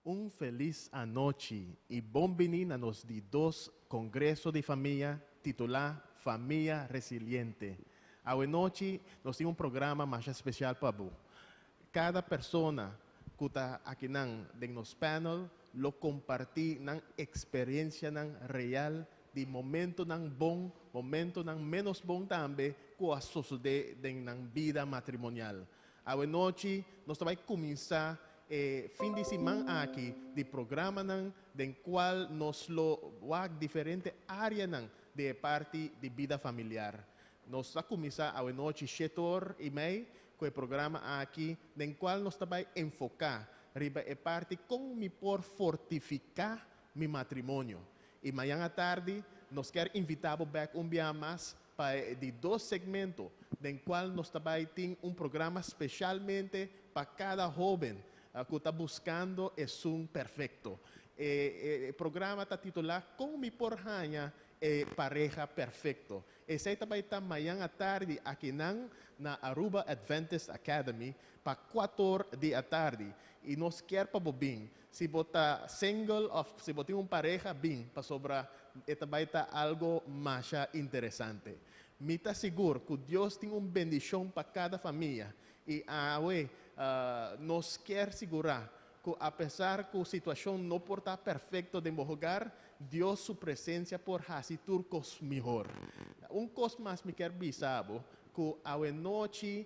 Un felis anochi i bon bini na nos di dos Kongreso di Famia titulá Famia Resiliente. Awe nochi nos tin un programa masha spesial pa bo. Kada persona ku ta akinan den nos panel lo kompartí nan eksperensianan real di momentonan bon, momentonan ménos bon tambe ku a sosodé den nan bida matrimonial. Awe nochi nos ta bai kuminsá e fin di siman aki di programanan den kual nos lo wak diferente áreanan di e parti di bida familiar. Nos ta kuminsá awe nochi shete or i mei ku e programa aki den kual nos ta bai enfoká riba e parti kon mi por fortifiká mi matrimonio. I mañan atardi nos kier invitá bo bèk un bia mas pa e di dos segmento den kual nos ta bai tin un programa speshalmente pa kada hóben ku ta buskando esun perfekto. E programa ta titulá Kon mi por haña e pareha perfekto? Esei ta bai ta mañan atardi akinan na Aruba Adventist Academy pa kuator di atardi i nos kier pa bo bin. Si bo ta single of si bo tin un pareha, bin, pasobra e ta bai ta algo masha interesante. Mi ta sigur ku Dios tin un bendishon pa kada famia i awe nos kier sigurá ku apesar ku situashon no por ta perfekto den bo hogar, Dios su presensia por hasi tur kos mihor. Un kos mas mi kier bisa bo, ku awe nochi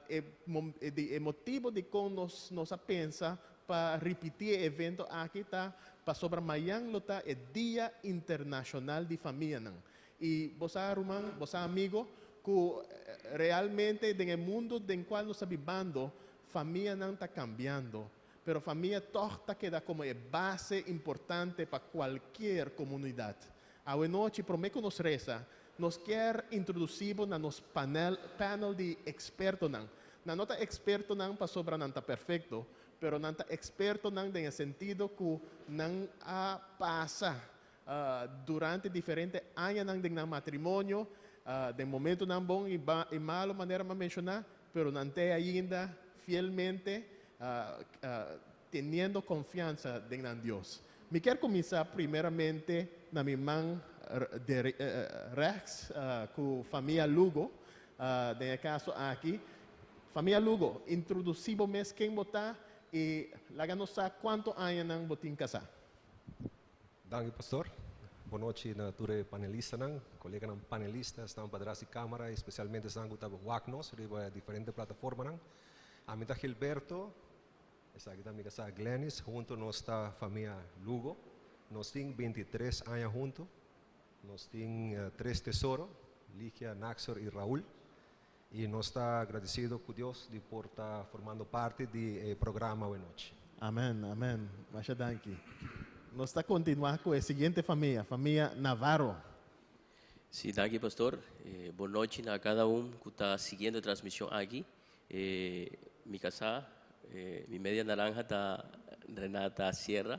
e motibo dikon nos a pensa pa ripití e evento aki ta pasobra mañan lo ta e Dia Internashonal di Famianan. I bo sa ruman, bo sa amigo, ku realmente den e mundu den kual nos ta bibando, famianan ta kambiando. Pero famia tòg ta keda komo e base importante pa kualkier komunidat. Awe nochi, promé ku nos resa, nos kier introdusí bo na nos panel, panel di ekspertonan. Nan no ta ekspertonan pasobra nan ta perfekto, pero nan ta ekspertonan den e sentido ku nan a pasa durante diferente añanan den nan matrimonio, den momentonan bon i malu manera mi a menshoná, pero nan t'ei ainda fielmente teniendo konfiansa den nan Dios. Mi kier kuminsá primeramente na mi man rechts ku famia Lugo, Den e kaso aki, famia Lugo, introdusí bo mes ken bo ta i laga nos sa kuantu añanan bo tin kasá. Danki pastor. Bon nochi na tur e panelistanan, koleganan panelista, esnan patras di kamara i spesialmente esnan ku ta wak nos riba e diferente plataformanan. Ami ta Gilberto, esaki ta mi kasá Glenys, huntu nos ta famia Lugo. Nos tin 23 aña huntu. Nos tin tres tesoro, Ligia, Naxor i Raul, i nos ta agradesido ku Dios di por ta formando parti di e programa awe nochi. Amen, amen. Masha danki. Nos ta kontinuá ku e siguiente famia, famia Navarro. Sí, danki pastor. Bon nochi na kada un ku ta siguiendo e transmishon aki. Mi kasá, mi media naranja ta Renata Sierra,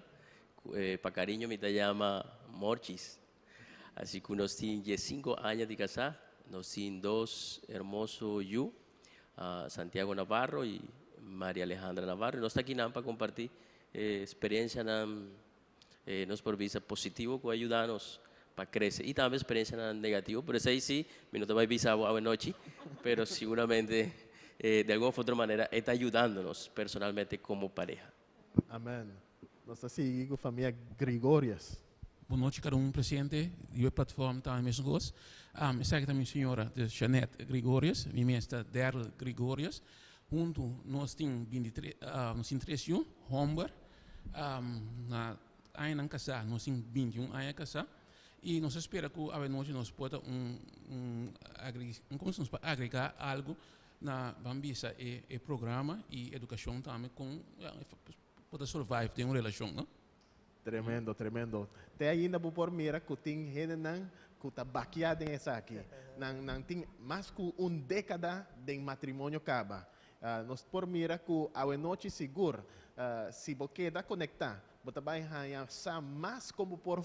Pa cariño mi ta yama Morchis. Así cu nos tin diescinco aña di casá, nos tin dos hermoso yu, Santiago Navarro y Maria Alejandra Navarro. Y nos ta akinan pa comparti e experiencianan, nos por bisa positivo cu a yuda nos pa crece y tambe experiencianan negativo, pero esey si mi no ta bay bisa abo awenochi, pero siguramente di algun of otro manera e ta yudando nos personalmente como pareha. Amen. Nos ta sigui ku famia Gregorius. Bon nochi kada un presente riba e platform tambe mesun kos. Esaki ta mi señora Jeanette Gregorius, mi mes ta Daryl Gregorius. Huntu nos tin bintitres nos tin tres yu homber. Na añanan kasá nos tin bintiun aña kasá i nos ta spera ku awe nochi nos por ta un un komo nos por agregá algu Na ban bisa e e programa y educacion tambe con bo ta survive den un relacion no. Tremendo, tremendo. Te ainda bo por mira cu tin hendenan cu ta bakia den esaki. Nan nan tin mas cu un decada den matrimonio caba. Nos por mira cu awenochi sigur si bo keda conecta bo ta bay haña sa mas con bo por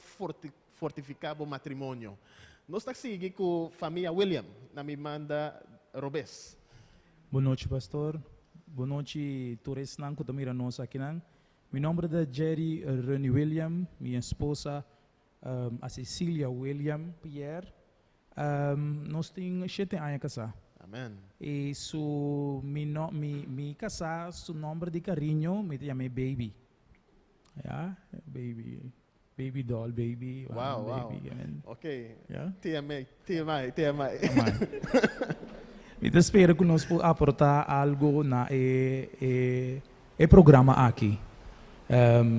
fortifica bo matrimonio. Nos ta sigui cu famia William na mi manda robes. Bon nochi pastor, bon nochi tur esnan cu ta mira nos akinan. Mi nòmber ta Jerry Renny William, mi esposa a Cecilia William Pierre. Nos tin 7 aña kasá. Amèn. I su mi no, mi mi kasá su nòmber di kariño, mi ta yam'é Baby. Ja, Baby. Baby doll, baby. Baby. Ok. TMA, TMI, TMI. Mi ta spera ku nos por aportá algu na e programa aki.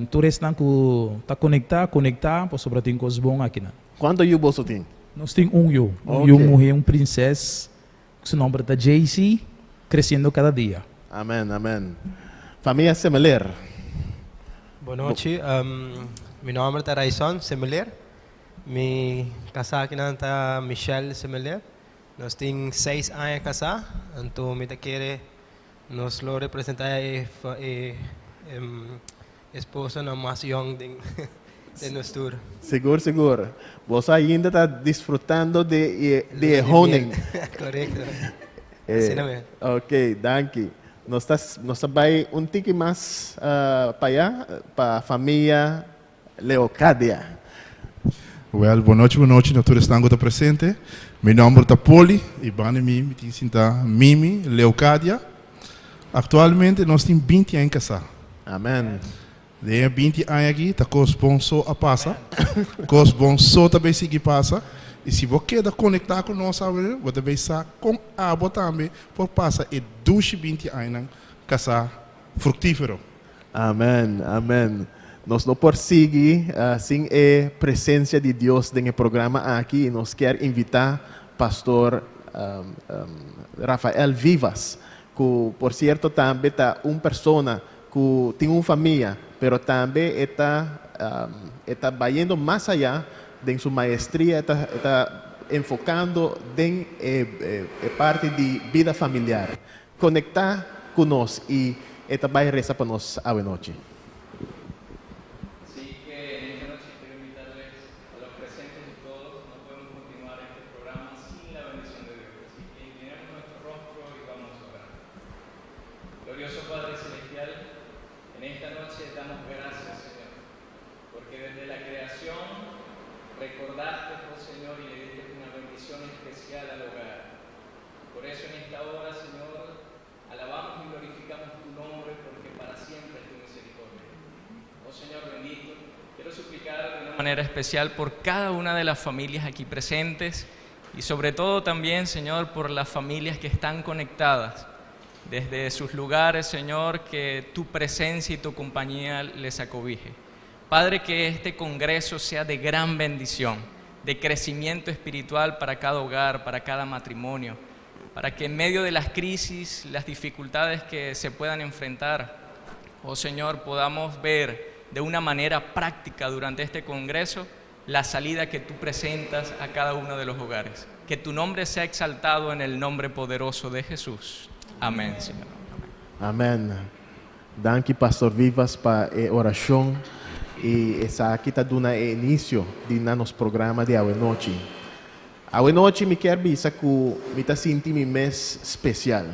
Tur esnan ku ta konektá, konektá, pasobra tin kos bon aki nan. Kuantu yu boso tin? Nos tin un yu, un yu muhé, un prinsès, su nòmber ta Jaycee, kresiendo kada dia. Amèn, amèn. Famia Semeler. Bon nochi, mi nòmber ta Raison Semeler. Mi kasá akinan ta Michelle Semeler. Nos tin 6 aña kasá, anto mi ta kere nos lo representá e esposonan mas yòn den nos tur. Sigur, sigur. Bo ainda ta disfrutando di honing. Korekto. Asina mes. Ok, danki. Nos ta bai un tiki mas pa aya, pa famia Leocadia. Well, bon nochi, bon nochi, na tur esnan ku ta presente. Mi nòmber ta Poli i band'i mi, mi tin sintá Mimi Leocadia. Aktualmente nos tin 20 aña kasá. Amèn. Den 20 aña aki, ta kos bon so a pasa. Kos bon so tambe sigui pasa. I si bo keda konektá ku nos, bo tambe sa kon abo tambe por pasa e dushi 20 aña kasá fruktífero. Amèn, amèn. Nos no por sigui sin e presensia di Dios den e programa aki i nos ke invitá Pastor Rafael Vivas, ku por sierto tambe ta un persona ku tin un famia, pero tambe e ta bayendo mas ayá den su maestria, ta enfokando den e parti di bida familiar. Konektá ku nos i e ta bai resa pa nos awe nochi. Así que en esta noche quiero invitarles a los presentes y todos, no podemos continuar este programa sin la bendición de Dios. Así que inclinemos nuestro rostro y vamos a orar. Glorioso Padre Celestial, en esta noche damos gracias, Señor, porque desde la creación recordaste, oh Señor, y le diste una bendición especial al hogar. Por eso en esta hora, Señor, alabamos y glorificamos tu nombre, porque para siempre es tu misericordia. Oh Señor bendito, quiero suplicar de una manera especial por cada una de las familias aquí presentes y sobre todo también, Señor, por las familias que están conectadas desde sus lugares, Señor, que tu presencia y tu compañía les acobije. Padre, que este congreso sea de gran bendición, de crecimiento espiritual para cada hogar, para cada matrimonio, para que en medio de las crisis, las dificultades que se puedan enfrentar, oh Señor, podamos ver de una manera práctica durante este congreso la salida que tú presentas a cada uno de los hogares. Que tu nombre sea exaltado en el nombre poderoso de Jesús. Amén, Señor. Amèn. Danki, Pastor Vivas, pa e orashon. I esaki ta duna inisio di nos programa di awe nochi. Awe nochi mi ke bisa ku mi ta sinti mi mes spesial.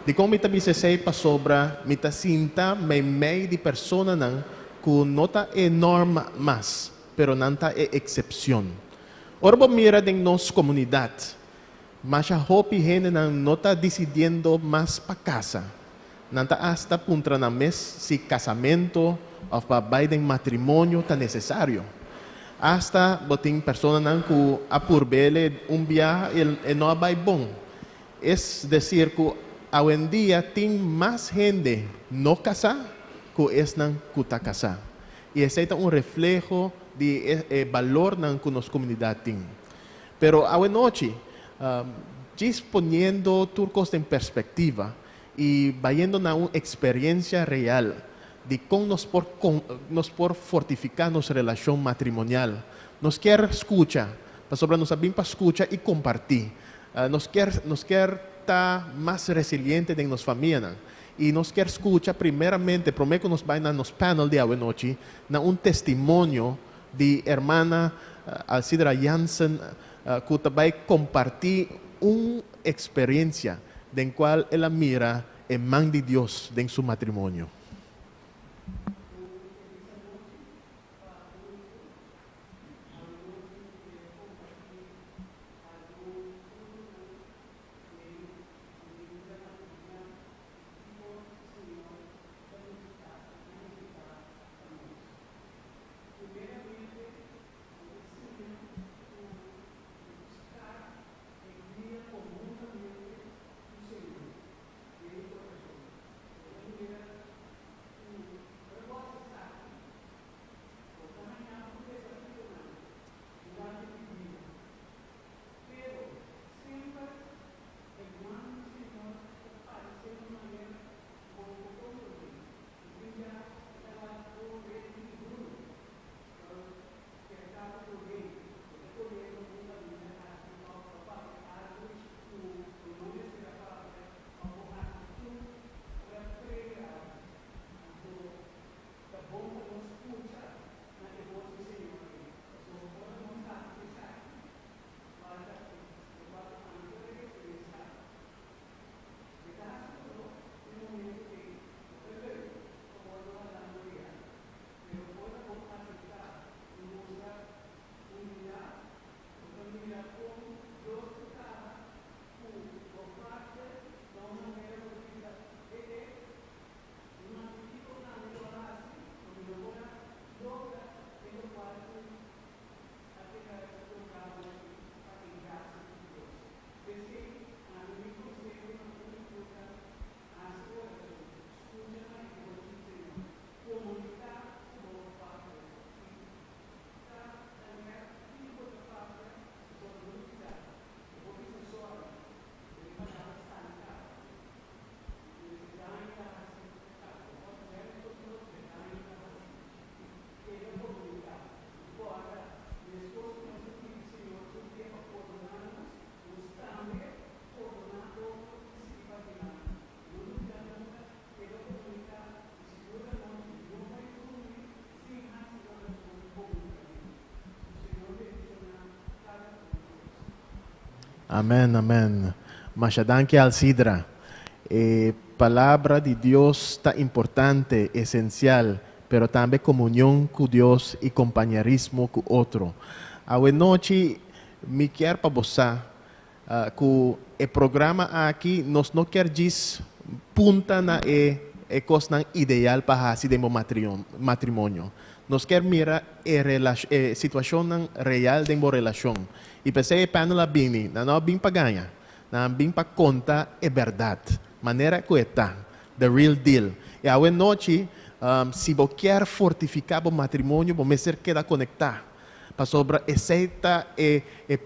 Di kon mi ta bisa esei? Pasobra mi ta sinta meimei di personanan ku no ta e norma mas, pero nan ta e eksepshon. Ora bo mira den nos komunidat, masha hopi hendenan no ta desidiendo mas pa kasa. Nan ta hasta puntra nan mes si kasamentu òf pa bai den matrimonio ta nesesario. Hasta bo tin personanan ku a purb'é un biaha i no a bai bon. Es desir ku awendia tin mas hende no kasá ku esnan ku ta kasá. I esei ta un refleho di e balornan ku nos komunidat tin. Pero awe nochi, djis poniendo tur kos den perspektiva i bayendo na un eksperensia real di kon nos por fortifiká nos relashon matrimonial. Nos ke skucha, pasobra nos a bin pa skucha i kompartí. Nos ke ta mas resiliente den nos famia. I nos ke skucha primeramente, promé ku nos bai na nos panel di awe nochi, na un testimonio di ruman Alcidra Jansen, ku ta bai kompartí un eksperensia den kual el a mira e man di Dios den su matrimonio. Amèn, amèn. Masha danki Alcidra. E palabra di Dios ta importante, esensial, pero tambe komunion ku Dios i kompañerismo ku otro. Awe nochi mi kier pa bo sa ku e programa aki nos no kier djis punta na e e kosnan ideal pa hasi den bo matrimonio. Nos kier mira e e situashonnan real den bo relashon. I p'esei e panel a bini, nan no a bin pa gaña, nan a bin pa konta e bèrdat, manera ku e ta, the real deal. I awe nochi, si bo kier fortifiká bo matrimonio, bo mester keda konektá, pasobra esei ta e e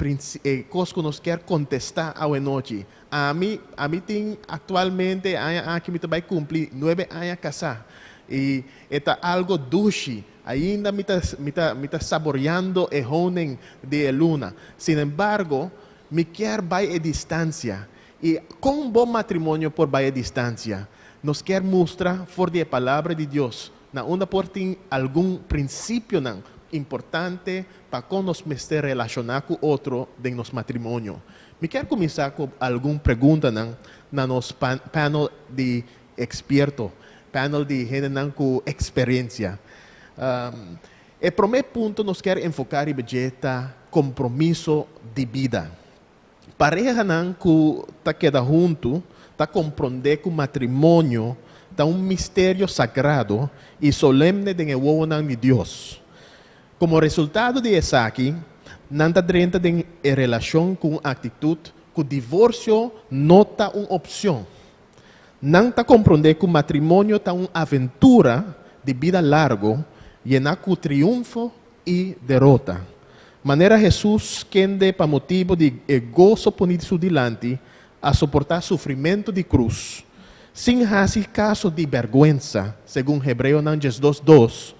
e kos ku nos kier kontestá awe nochi. Ami, ami tin aktualmente, e aña aki mi ta bai kumpli nuebe aña kasá, i e ta algo dushi. Ainda mi ta mi ta mi ta saboreando e honing di e luna. Sin embargo, mi kier bai e distancia. I kon bo matrimonio por bai e distancia? Nos kier mustra for di e Palabra di Dios na unda por tin algun principionan importante pa kon nos mester relaciona cu otro den nos matrimonio. Mi kier cuminsa cu algun preguntanan na nos panel di Ekspierto, panel di hendenan ku eksperensia. E promé punto nos kier enfoká riba dje ta kompromiso di bida. Parehanan ku ta keda huntu ta komprondé ku matrimonio ta un misterio sagrado i solemne den e wowonan di Dios. Komo resultado di esaki, nan ta drenta den e relashon ku un aktitut ku divorsio no ta un opshon. Nan ta komprondé ku matrimonio ta un aventura di bida largu yená ku triunfo i derota. Manera Hesus, kende pa motibu di e goso poní su dilanti a soportá sufrimentu di krus, sin hasi kaso di bèrgwensa, segun Hebreonan 12 dos,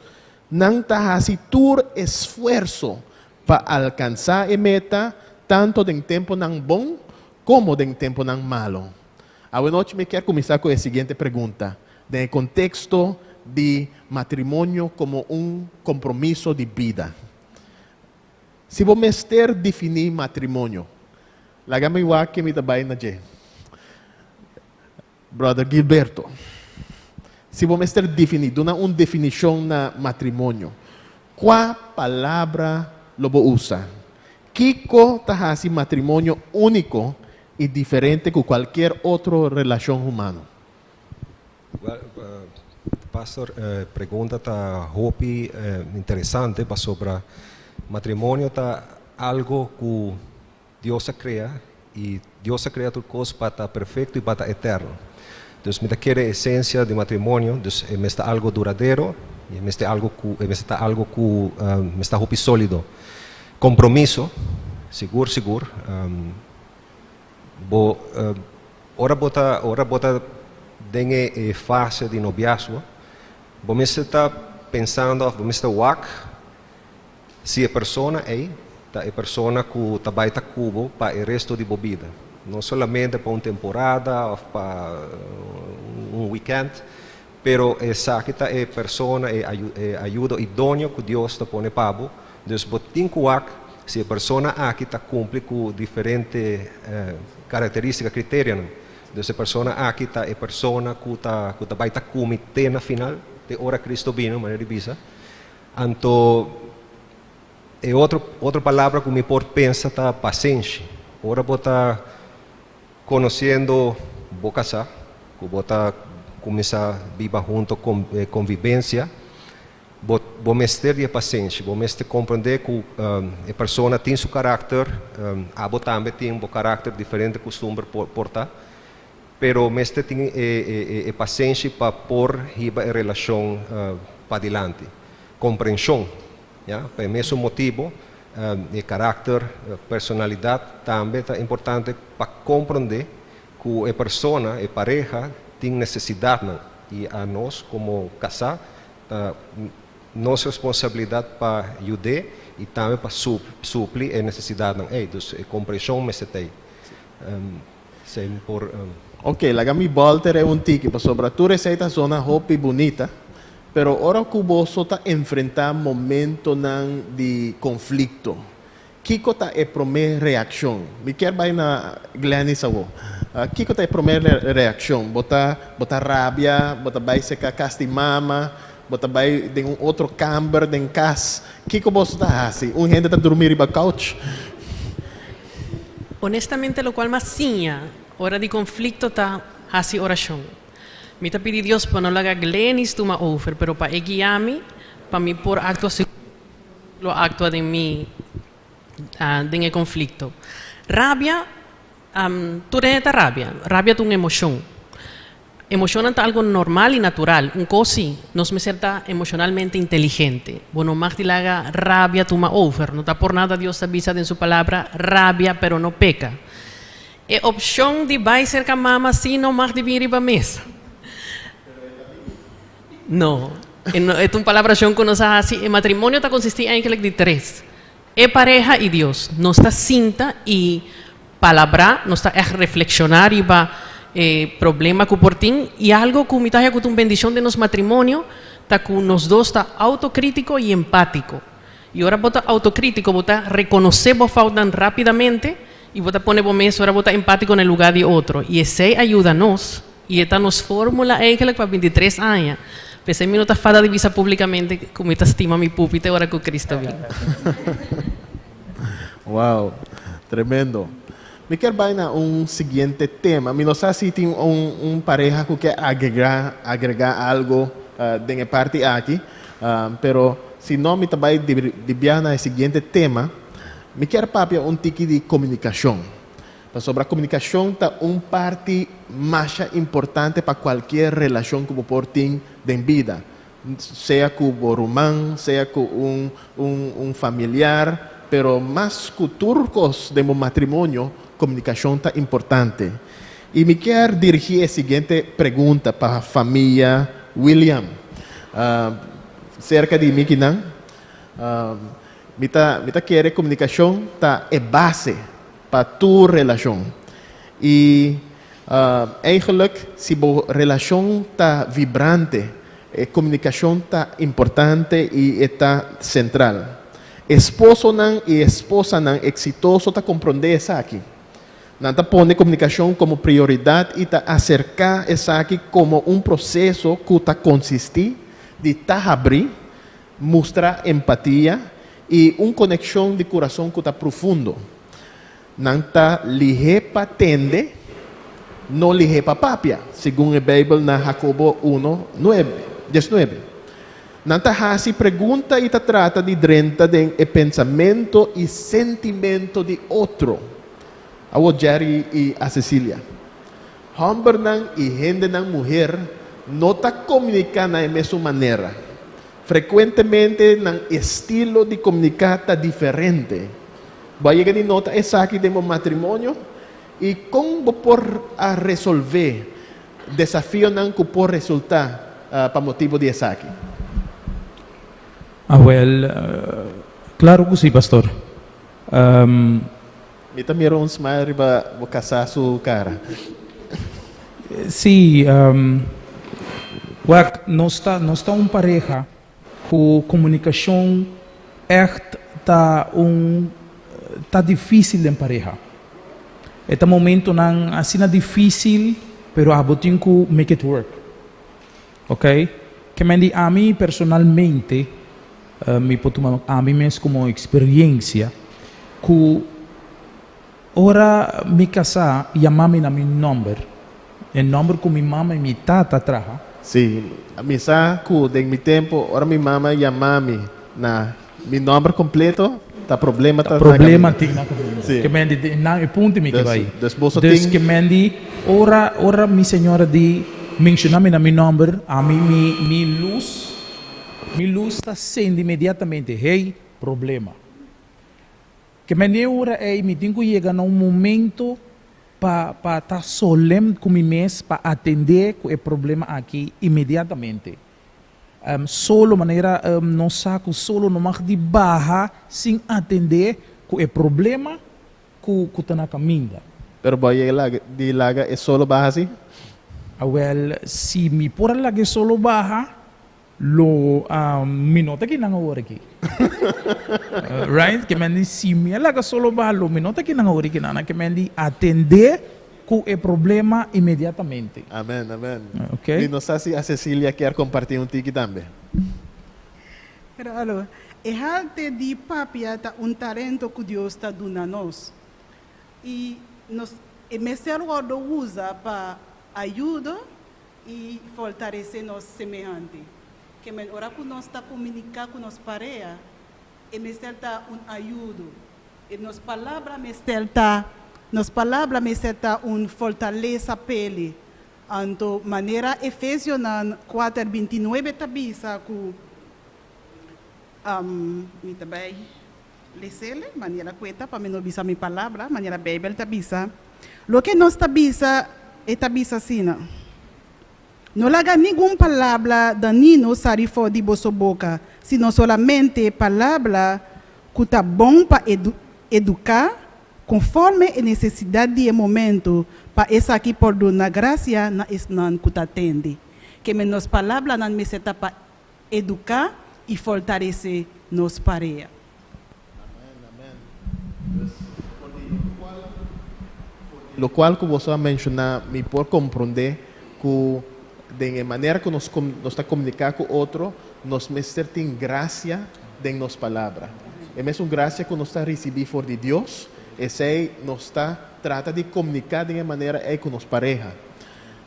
nan ta hasi tur esfuerso pa alkansá e meta tantu den tempunan bon komo den tempunan malu. Awe nochi mi kier kuminsá ku e siguiente pregunta, den e konteksto di matrimonio komo un kompromiso di bida. Si bo mester definí matrimonio, laga mi wak ke mi ta bai na dje. Brother Gilberto, si bo mester definí, duna un definishon na matrimonio, kua palabra lo bo usa? Kiko ta hasi matrimonio úniko i diferente ku kualkier otro relashon humano? Well, pastor, e pregunta ta hopi interesante pasobra matrimonio ta algo ku Dios a krea i Dios a krea tur kos pa ta perfekto i pa ta eterno. Dus mi ta kere esensia di matrimonio, dus e mester algo duradero i e mester algo ku e mester ta algo ku mester ta hopi solido. Kompromiso, sigur sigur. Bo ora bo ta ora bo ta den e e fase di nobiasgo, bo mester ta pensando òf bo mester wak si e persona ei ta e persona ku ta bai ta ku bo pa e resto di bo bida. No solamente pa un temporada òf pa un wikènt, pero esaki ta e persona, e e ayudo idóneo ku Dios ta pone pa bo. Dus bo tin ku wak si e persona aki ta kumpli ku diferente karakterístika, kriterianan. Dus e persona aki ta e persona ku ta ku ta bai ta kumi te na final, te ora Cristo bini, manera di bisa. Anto e otro otro palabra ku mi por pensa ta pasenshi. Ora bo ta konosiendo bo kasá, ku bo ta kuminsá biba hunto, konvibensia, Bo bo mester di e pasenshi, bo mester komprendé ku e persona tin su karakter, abo tambe tin bo karakter, diferente kustumber por por ta, pero mester tin e e e pasenshi pa por hiba e relashon padilanti. Komprenshon, ya, pa e mesun motibu e karakter, personalidat tambe ta importante pa komprendé ku e persona, e pareha tin nesesidatnan i a nos komo kasá Ta nos responsabilidat pa yud'é i tambe pa supli e nesesidatnan ei. Dus e komprenshon mester ta ei. Esei mi por. Ok, laga mi bòlter e un tiki pasobra tur esei ta zona hopi bunita, pero ora ku boso ta enfrentá momentonan di konflikto. Kiko ta e promé reakshon? Mi kier bai na Glenys awo. Kiko ta e promé reakshon? Bo ta bo ta rabia? Bo ta bai seka kas di mama? Bo ta bai den un otro kamber den kas? Kiko boso ta hasi? Un hende ta drumi riba couch? Honestamente lokual mas siña ora di konflikto ta hasi orashon. Mi ta pidi Dios pa no laga Glenys tuma over pero pa e guia mi pa mi por aktua segun lo aktua den mi den e konflikto. Rabia, tur hende ta rabia. Rabia ta un emoshon. Emoshonnan ta algo normal i natural. Un kos si, nos mester ta emoshonalmente inteligente. Bo no mag di laga rabia tuma over. No ta por nada Dios ta bisa den su palabra, rabia pero no peka. E opshon di bai serka mama si no mag di bin riba mesa. No. E ta un palabrashon ku nos a hasi. E matrimonio ta konsistí eigenlijk di tres. E pareha i Dios. Nos ta sinta i palabrá, nos ta ègt reflekshoná riba e problema ku por tin. I algu ku mi ta haña ku ta un bendishon den nos matrimonio ta ku nos dos ta autokrítiko i empátiko. I ora bo ta autokrítiko bo ta rekonosé bo foutnan rápidamente i bo ta pone bo mes ora bo ta empátiko na e lugá di otro. I esei a yuda nos. I e ta nos fórmula eigenlijk pa 23 aña. P'esei mi no ta fada di bisa públikamente ku mi ta stima mi pupi te ora ku Cristo bin. Wow, tremendo. Mi kier bai na un siguiente tema. Mi no sa si tin un un pareha ku ke agregá agregá algo den e parti aki, pero si no mi ta bai di biaha na e siguiente tema. Mi kier papia un tiki di komunikashon. Pasobra komunikashon ta un parti masha importante pa kualkier relashon ku bo por tin den bida, sea ku bo ruman, sea ku un un un familiar, pero mas ku tur kos den bo matrimonio, komunikashon ta importante. I mi kier dirigí e siguiente pregunta pa famia William. Serka di mi kinan, mi ta mi ta kere komunikashon ta e base pa tur relashon. I eigenlijk si bo relashon ta vibrante, e komunikashon ta importante i e ta sentral. Esposonan i esposanan eksitoso ta komprondé esaki. Nan ta pone komunikashon komo prioridat i ta aserká esaki komo un proseso ku ta konsistí di ta habrí, mustra empatia i un konekshon di kurason ku ta profundo. Nan ta lihé pa tende, no lihé pa papia, segun e Beibel na Hakobo uno, nuebe, diesnuebe. Nan ta hasi pregunta i ta trata di drenta den e pensamento i sentimento di otro. Awor Jerry i a Cecilia. Hòmbernan i hendenan muher no ta komuniká na e mesun manera. Frekuentemente nan estilo di komuniká ta diferente. Bo a yega di nota esaki den bo matrimonio? I kon bo por a resolvé desafionan ku por resultá pa motibu di esaki? Awèl, klaru ku sí, pastor. Mi ta mira un smile riba bo kasá su kara. Sí, wak, nos ta, nos ta un pareha ku komunikashon ègt ta un, ta difísil den pareha. E ta momentonan asina difísil, pero abo tin ku make it work. Ok? Ke men di ami personalmente, mi por tuma ami mes komo eksperiencia, ku ora mi kasá yama mi na mi nòmber, e nòmber ku mi mama i mi tata traha. Sí, mi sa ku den mi tempu ora mi mama yama mi na mi nòmber kompleto, ta problema ta na kaminda. Problema tin na kaminda. Sí. Ke men di, na e punto mi ke bai. Dus boso Dus tin. ke men di, ora, ora mi señora di menshoná mi na mi nòmber, ami mi, mi lus, mi lus ta sende inmediatamente, hey, problema. Ke men di e ora ei mi tin ku yega na un momento pa, pa ta solem ku mi mes pa atendé ku e problema aki inmediatamente. Solo manera nos sa ku solo no mag di baha sin atendé ku e problema ku ku ta na kaminda. Pero bo a yega laga di laga e solo baha si? Awel, si mi por a laga e solo baha. Lo mi no ta kinan awor aki. Right? Ke men di si mi a laga solo baha lo mi no ta kinan awor aki nan. Ke men di atende ku e problema inmediatamente. Amen, amen. Ok. Mi no sa si a Cecilia kier komparti un tiki tambe. Pero alo, e arte di papia ta un talento ku Dios ta duna nos. I nos e mester wòrdu usa pa ayuda i fortalesé nos semehante. Ke men ora ku nos ta komuniká ku nos pareha, e mester ta un ayudo. E nos palabra mester ta nos palabra mester ta un fortalesa p'e. Anto manera Efesionan 4:29 ta bisa ku mi ta bai les'é manera ku e ta pa mi no bisa mi palabra, manera Beibel ta bisa. Loke nos ta bisa, e ta bisa asina: No laga ningun palabra dañino sali for di boso boka, sino solamente palabra ku ta bon pa eduká, konforme e nesesidat di e momento, pa esaki por duna grasia na esnan ku ta tende. Ke men nos palabranan mester ta pa eduká i fortalesé nos pareha. Amen, amen. Dus, for di lokual, for di lokual ku boso a menshoná, mi por komprondé ku den e manera ku nos nos ta komuniká ku otro, nos mester tin grasia den nos palabra. E mesun grasia ku nos ta risibí for di Dios, esei nos ta trata di komuniká den e manera ei ku nos pareha.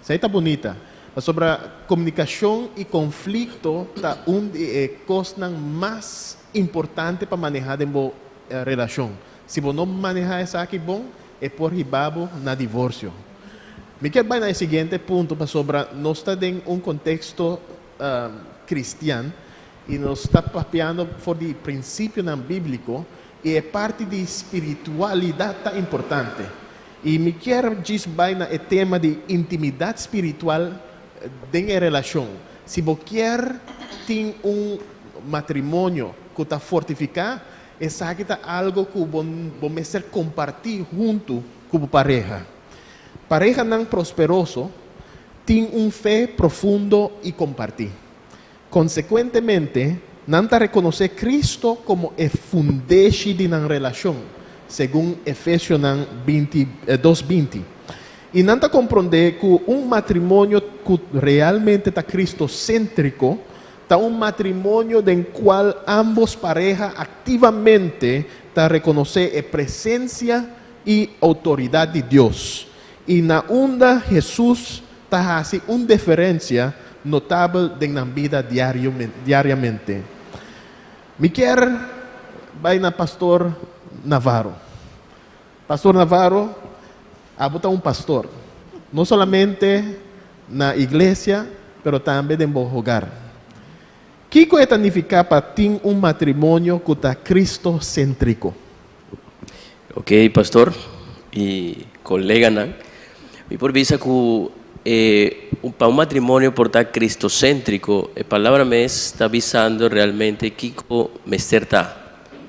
Esei ta bunita, pasobra komunikashon i konflikto ta un di e kosnan mas importante pa manehá den bo relashon. Si bo no manehá esaki bon, e por hiba bo na divorsio. Mi kier bai na e siguiente punto pasobra nos ta den un konteksto kristian i nos ta papiando for di prinsipionan bíbliko i e parti di spiritualidat ta importante. I mi kier djis bai na e tema di intimidat spiritual den e relashon. Si bo kier tin un matrimonio ku ta fortifiká, esaki ta algu ku bo bo mester kompartí huntu ku bo pareha. Parehanan prosperoso tin un fe profundo i kompartí. Konsekuentemente, nan ta rekonosé Kristo komo e fundeshi di nan relashon, segun Efesionan 20, 2:20. I nan ta komprondé ku un matrimonio ku realmente ta kristoséntriko ta un matrimonio den kual ámbos pareha aktivamente ta rekonosé e presensia i outoridat di Dios, i na unda Hesus ta hasi un diferensia notabel den nan bida diariamente. Mi kier bai na Pastor Navarro. Pastor Navarro, abo ta un pastor, no solamente na iglesia, pero tambe den bo hogar. Kiko e ta nifiká pa tin un matrimonio ku ta kristoséntriko? Ok, pastor i koleganan, mi por bisa ku e pa un matrimonio por ta kristoséntriko, e palabra mes ta bisando realmente kiko mester ta.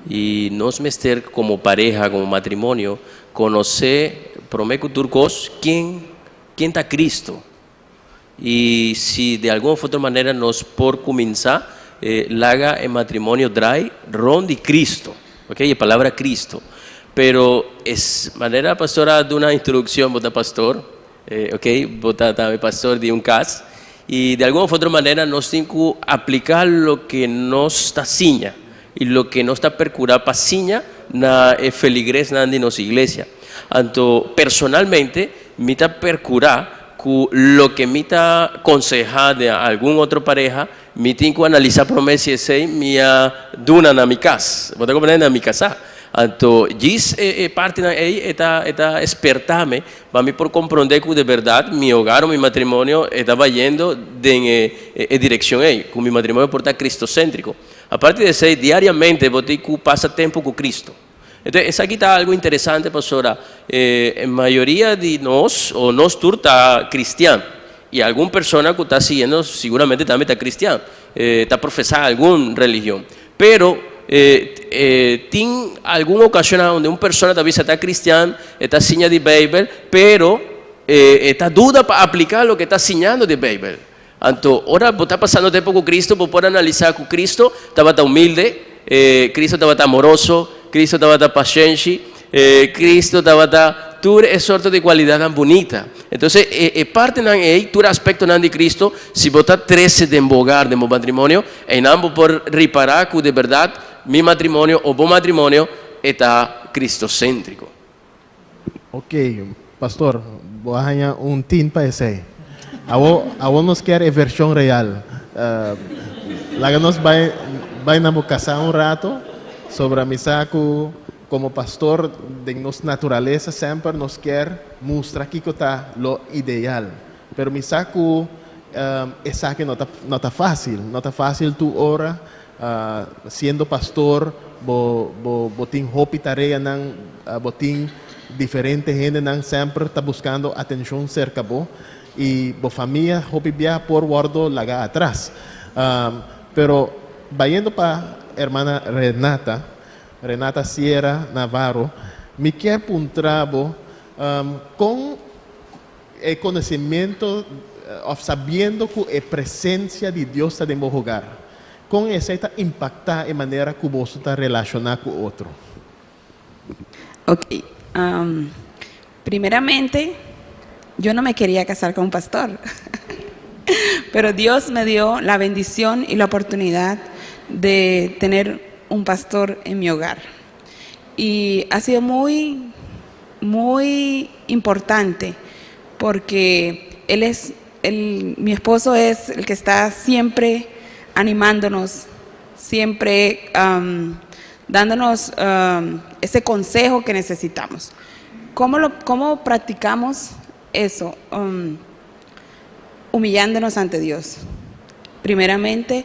I nos mester komo pareha, komo matrimonio, konosé promé ku tur kos ken ken ta Kristo. I si di algun of otro manera nos por kuminsá laga e matrimonio drai rond di Cristo, ok, e palabra Cristo. Pero es manera pastor a duna introduccion, bo ta pastor, ok, bo ta tambe pastor di un cas, i di algun of otro manera nos tin cu aplica loke nos ta siña i loke nos ta percura pa siña na e feligresnan di nos iglesia. Anto personalmente mi ta percura ku loke mi ta konsehá den algun otro pareha, mi tin ku analisá promé si esei mi a duna na mi kas. Bo ta komprendé? Na mi kasá. Anto djis e partinan ei e ta e ta espertá mi pa mi por komprondé ku de bèrdat mi hogar o mi matrimonio e ta bayendo den e e direkshon ei, ku mi matrimonio por ta kristoséntriko. Aparte di esei, diariamente bo tin ku pasa tempu ku Kristo. Entonces, esaki ta algo interesante pasobra e mayoria di nos, o nos tur ta cristian, y algun persona cu ta siguiendo siguramente tambe ta cristian, ta profesa algun religion. Pero tin algun ocasionnan donde un persona ta bisa ta cristian, e ta siña di Bijbel, pero e ta duda pa aplica loke e ta siñando di Bijbel. Anto, ora bo ta pasando tempu ku Cristo, bo por analisá ku Cristo tabata humilde, Cristo tabata amoroso, Cristo tabata pashenshi, Cristo tabata tur e sorto di kualidatnan bunita. Entonces, e e partenan ei, tur aspektonan di Cristo, si bo ta trese den bo hogar, den bo matrimonio, einan bo por ripará ku de bèrdat mi matrimonio o bo matrimonio e ta Cristoséntriko. Ok, pastor, bo a haña un tin pa esei. Awo, awo nos kier e vershon real. Laga nos bai, bai na bo kasá un rato, sobra mi sa ku komo pastor den nos naturalesa semper nos kier mustra kiko ta lo ideal. Pero mi sa ku esaki no ta, no ta fásil, no ta fásil tur ora. Siendo pastor bo bo bo tin hopi tareanan, bo tin diferente hendenan semper ta buskando atenshon serka bo i bo famia hopi bia por wordo laga atras. Pero bayendo pa hermana Renata, Renata Sierra Navarro, mi kier puntra bo kon E conocimiento of sabiendo cu e presencia di Dios ta den bo hogar, con esey ta impacta e manera cu boso ta relaciona cu otro? Ok, primeramente yo no me quería casar con un pastor, pero Dios me dio la bendición y la oportunidad de tener un pastor en mi hogar. Y ha sido muy, muy importante porque él es, él, mi esposo es el que está siempre animándonos, siempre um, dándonos um, ese consejo que necesitamos. ¿Cómo, lo, cómo practicamos eso? Um, humillándonos ante Dios. Primeramente,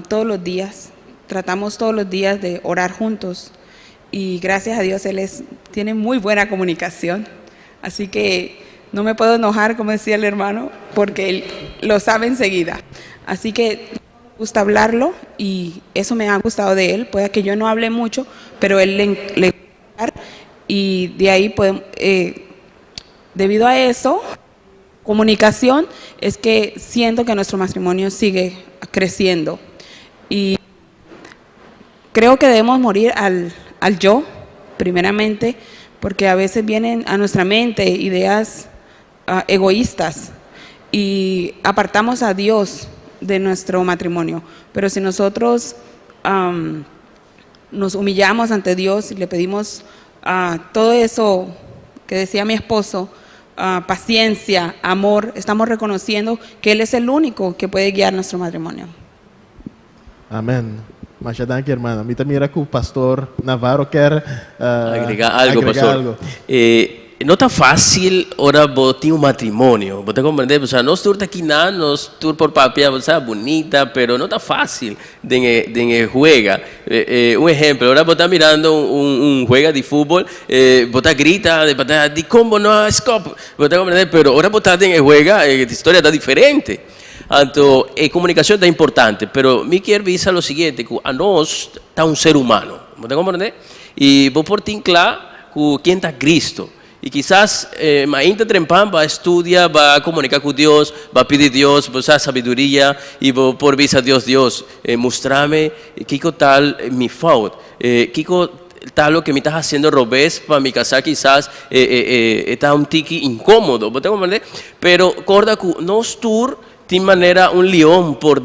todos los días, tratamos todos los días de orar juntos y gracias a Dios Él es, tiene muy buena comunicación. Así que no me puedo enojar, como decía el hermano, porque él lo sabe enseguida. Así que me gusta hablarlo y eso me ha gustado de él. Puede que yo no hable mucho, pero él le, le y de ahí podemos, eh, debido a eso, comunicación, es que siento que nuestro matrimonio sigue creciendo. Y creo que debemos morir al, al yo, primeramente, porque a veces vienen a nuestra mente ideas uh, egoístas y apartamos a Dios de nuestro matrimonio. Pero si nosotros um, nos humillamos ante Dios y le pedimos uh, todo eso que decía mi esposo, uh, paciencia, amor, estamos reconociendo que Él es el único que puede guiar nuestro matrimonio. Amen. Masha danki, hermana. Mi ta mira ku pastor Navarro kier Agrega algo, agrega pastor. algo. Eh, no ta fácil ora bo tin un matrimonio. Bo ta comprende? Pasobra nos tur ta kinan, nos tur por papia, bo sa, bunita, pero no ta fácil den e, den e juega. Eh, eh, un ehempel, ora bo ta mirando un, un juega di fútbol, eh, bo ta grita, bo ta, dikon bo no a skop? Bo ta comprende? Pero ora bo ta den e juega, e historia ta diferente. Anto e comunicacion ta importante, pero mi kier bisa lo siguiente, cu anos ta un ser humano, bo ta comprende? Y bo por tin cla cu ken ta Cristo. Y kisas mainta trempan bo a estudia, bo a comunica cu Dios, bo a pidi Dios, bo sa sabiduria y bo por bisa Dios, Dios, mustrami kico tal mi fout, kico ta loke mi ta haciendo robes pa mi casa kisas e ta un tiki incomodo, bo ta comprende? Pero corda cu nos tur tin manera un leon por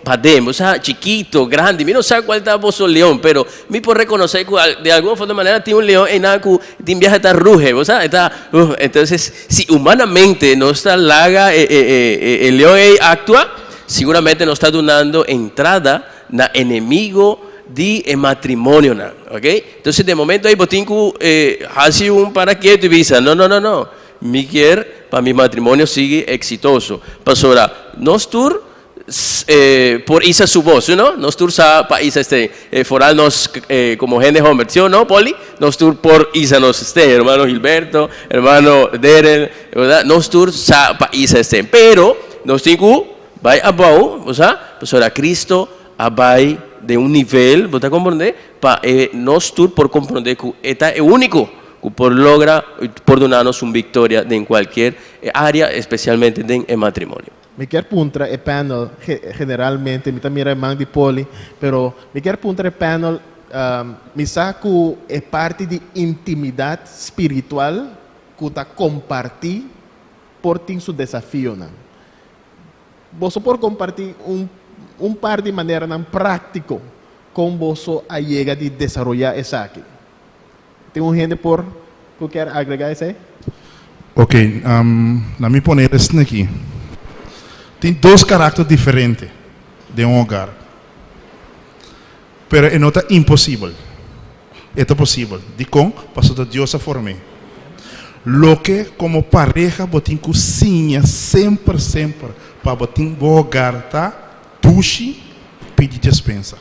paden, bo sa, chikito, grandi, mi no sa cual ta boso leon, pero mi por reconoce cu de algun of otro manera tin un leon eynan cu tin biaha ta ruge, bo sa, e ta, entonces si humanamente nos ta laga e leon ey actua, siguramente nos ta dunando entrada na enemigo di e matrimonionan, ok? Entonces den momento ey bo tin cu haci un para ketu y bisa, no, no, no, no, mi kier pa mi matrimonio sigui exitoso, pasobra nos tur por isa su voz, si no? Nos tur sa pa isa este, foral nos como hende homber, si o no, Poli? Nos tur por isa nos este, hermano Gilberto, hermano Derel, verdad? Nos tur sa pa isa este, pero nos tin cu bai abou, bo sa? Pasobra Cristo a bai den un nivel, bo ta comprende? Pa e nos tur por comprende cu e ta e unico cu por logra y por duna nos un victoria den cualkier area, especialmente den e matrimonio. Mi kier puntra e panel, generalmente mi ta mira e man di Poli, pero mi kier puntra e panel, mi sa ku e parti di intimidat spiritual ku ta kompartí por tin su desafionan. Boso por kompartí un un par di maneranan práktiko kon boso a yega di desaroyá esaki? Tin un hende por ku kier agregá esei? Ok, na mi pone esne aki. Tin dos karakter diferente den un hogar, pero e no ta imposibel. E ta posibel. Dikon? Pasobra ta Dios a form'é. Loke komo pareha bo tin ku siña semper semper pa bo tin bo hogar ta dushi pidi despensa.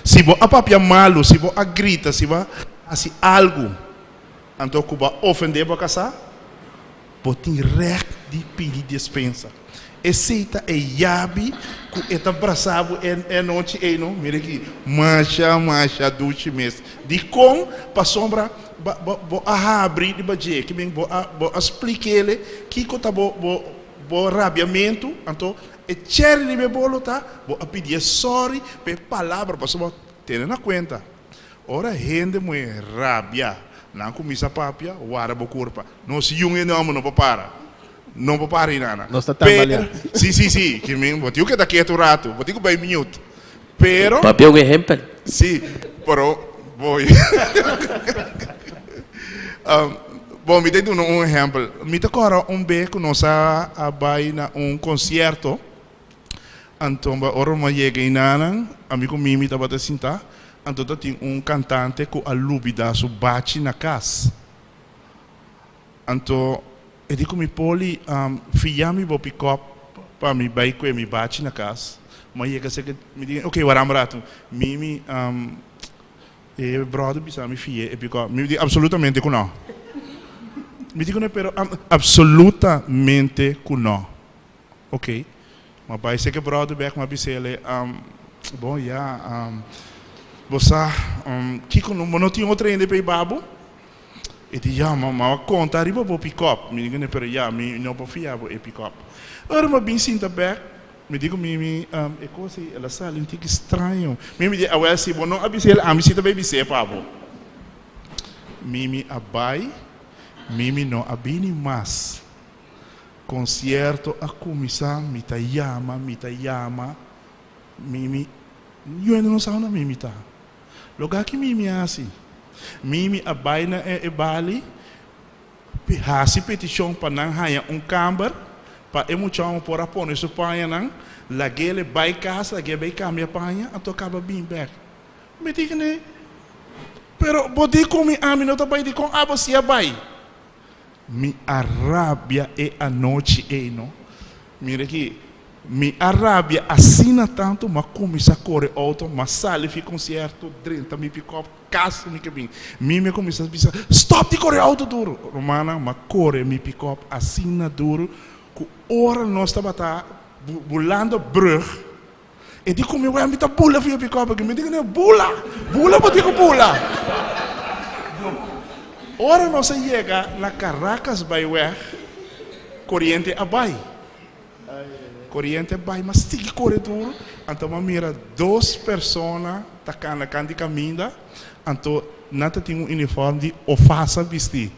Si bo a papia malu, si bo a grita, si bo a hasi algu anto ku bo a ofendé bo kasá, bo tin règt di pidi despensa. Esei ta e yabi ku e ta brasá bo e anochi ei, no? Mira aki, masha, masha dushi mes. Dikon? Pasobra bo, bo, bo a habri riba dje, ki men bo a, bo a splik'é kiko ta bo, bo, bo rabiamentu, anto E cherry riba e bolo ta, bo a pidié sorry pa e palabra, pasobra bo tene na cuenta, ora hende muhe rabia, nan cuminsa papia, wara bo curpa. Nos yun e nomber no por para, no por para inana. Nos ta tambaleá. Pero, si, si, si, ki min, bo tin cu keda ketu un ratu, bo tin cu bay mute. Pero. Papia un ehempel. Si, pero bo. Bon, mi ta duna un ehèmpel. Mi ta kòrda un be ku nos a bai na un konsierto. Anto ora mi a yega einanan, ami ku Mimi tabata sintá, anto ta tin un kantante ku a lubidá su bachi na kas. Anto e di ku mi, Poli, fia mi bo pikòp pa mi bai kue mi bachi na kas. Mi a yega serka, mi di, oke, wara un ratu. Mimi, E brother bisa mi fie e pick-up. Mi di absolutamente ku no. Mi di ku ne pero absolutamente ku no. Ok. Ma bai sek e brother bek ma bisele bon ya bo sa kiko no bo no tin otro hende pa e babo? E di ya ma ma konta riba bo pick-up. Mi di ku ne pero ya mi no por fia bo e pick-up. Ora mi a bin sinta bek. Mi di ku Mimi, E kos ei, el a sali un tiki straño. Mimi di, Awel, si bo no a bis'é el, ami si ta bai bis'é pa bo. Mimi a bai, Mimi no a bini mas. Konsierto a kuminsá, mi ta yama, mi ta yama, Mimi, yu no sa unda Mimi ta. Loke ki Mimi a hasi? Mimi a bai na e bali. Hasi petishon pa nan haña un kamber pa e muchanan por a pone su pañanan, lag'el bai kas, lag'é bai kambia paña, anto kaba bin bèk. Mi di kuné, Pero bo di ku mi ami no ta bai, dikon abo si a bai? Mi a rabia e anochi ei, no. Mira aki, mi a rabia asina tantu, m'a kuminsá kore outo, m'a sali fi konsierto, drenta mi pikòp, Kas mi ke bin. Mi mi a kuminsá bisa, Stòp di kore outo duru! Rumannan, m'a kore mi pikòp asina duru ku ora nos tabata bulando brùg, e di ku mi, Wè, mi ta bula via pikòp aki. Mi di ku nan, Bula! Bula bo tin ku bula! Ora nos a yega na Caracas Byweg, koriente a bai. Koriente bai mas sigui kore duru, anto bo a mira dos persona ta kana kan di kaminda, anto nan ta tin un uniform di Ofasa bisti.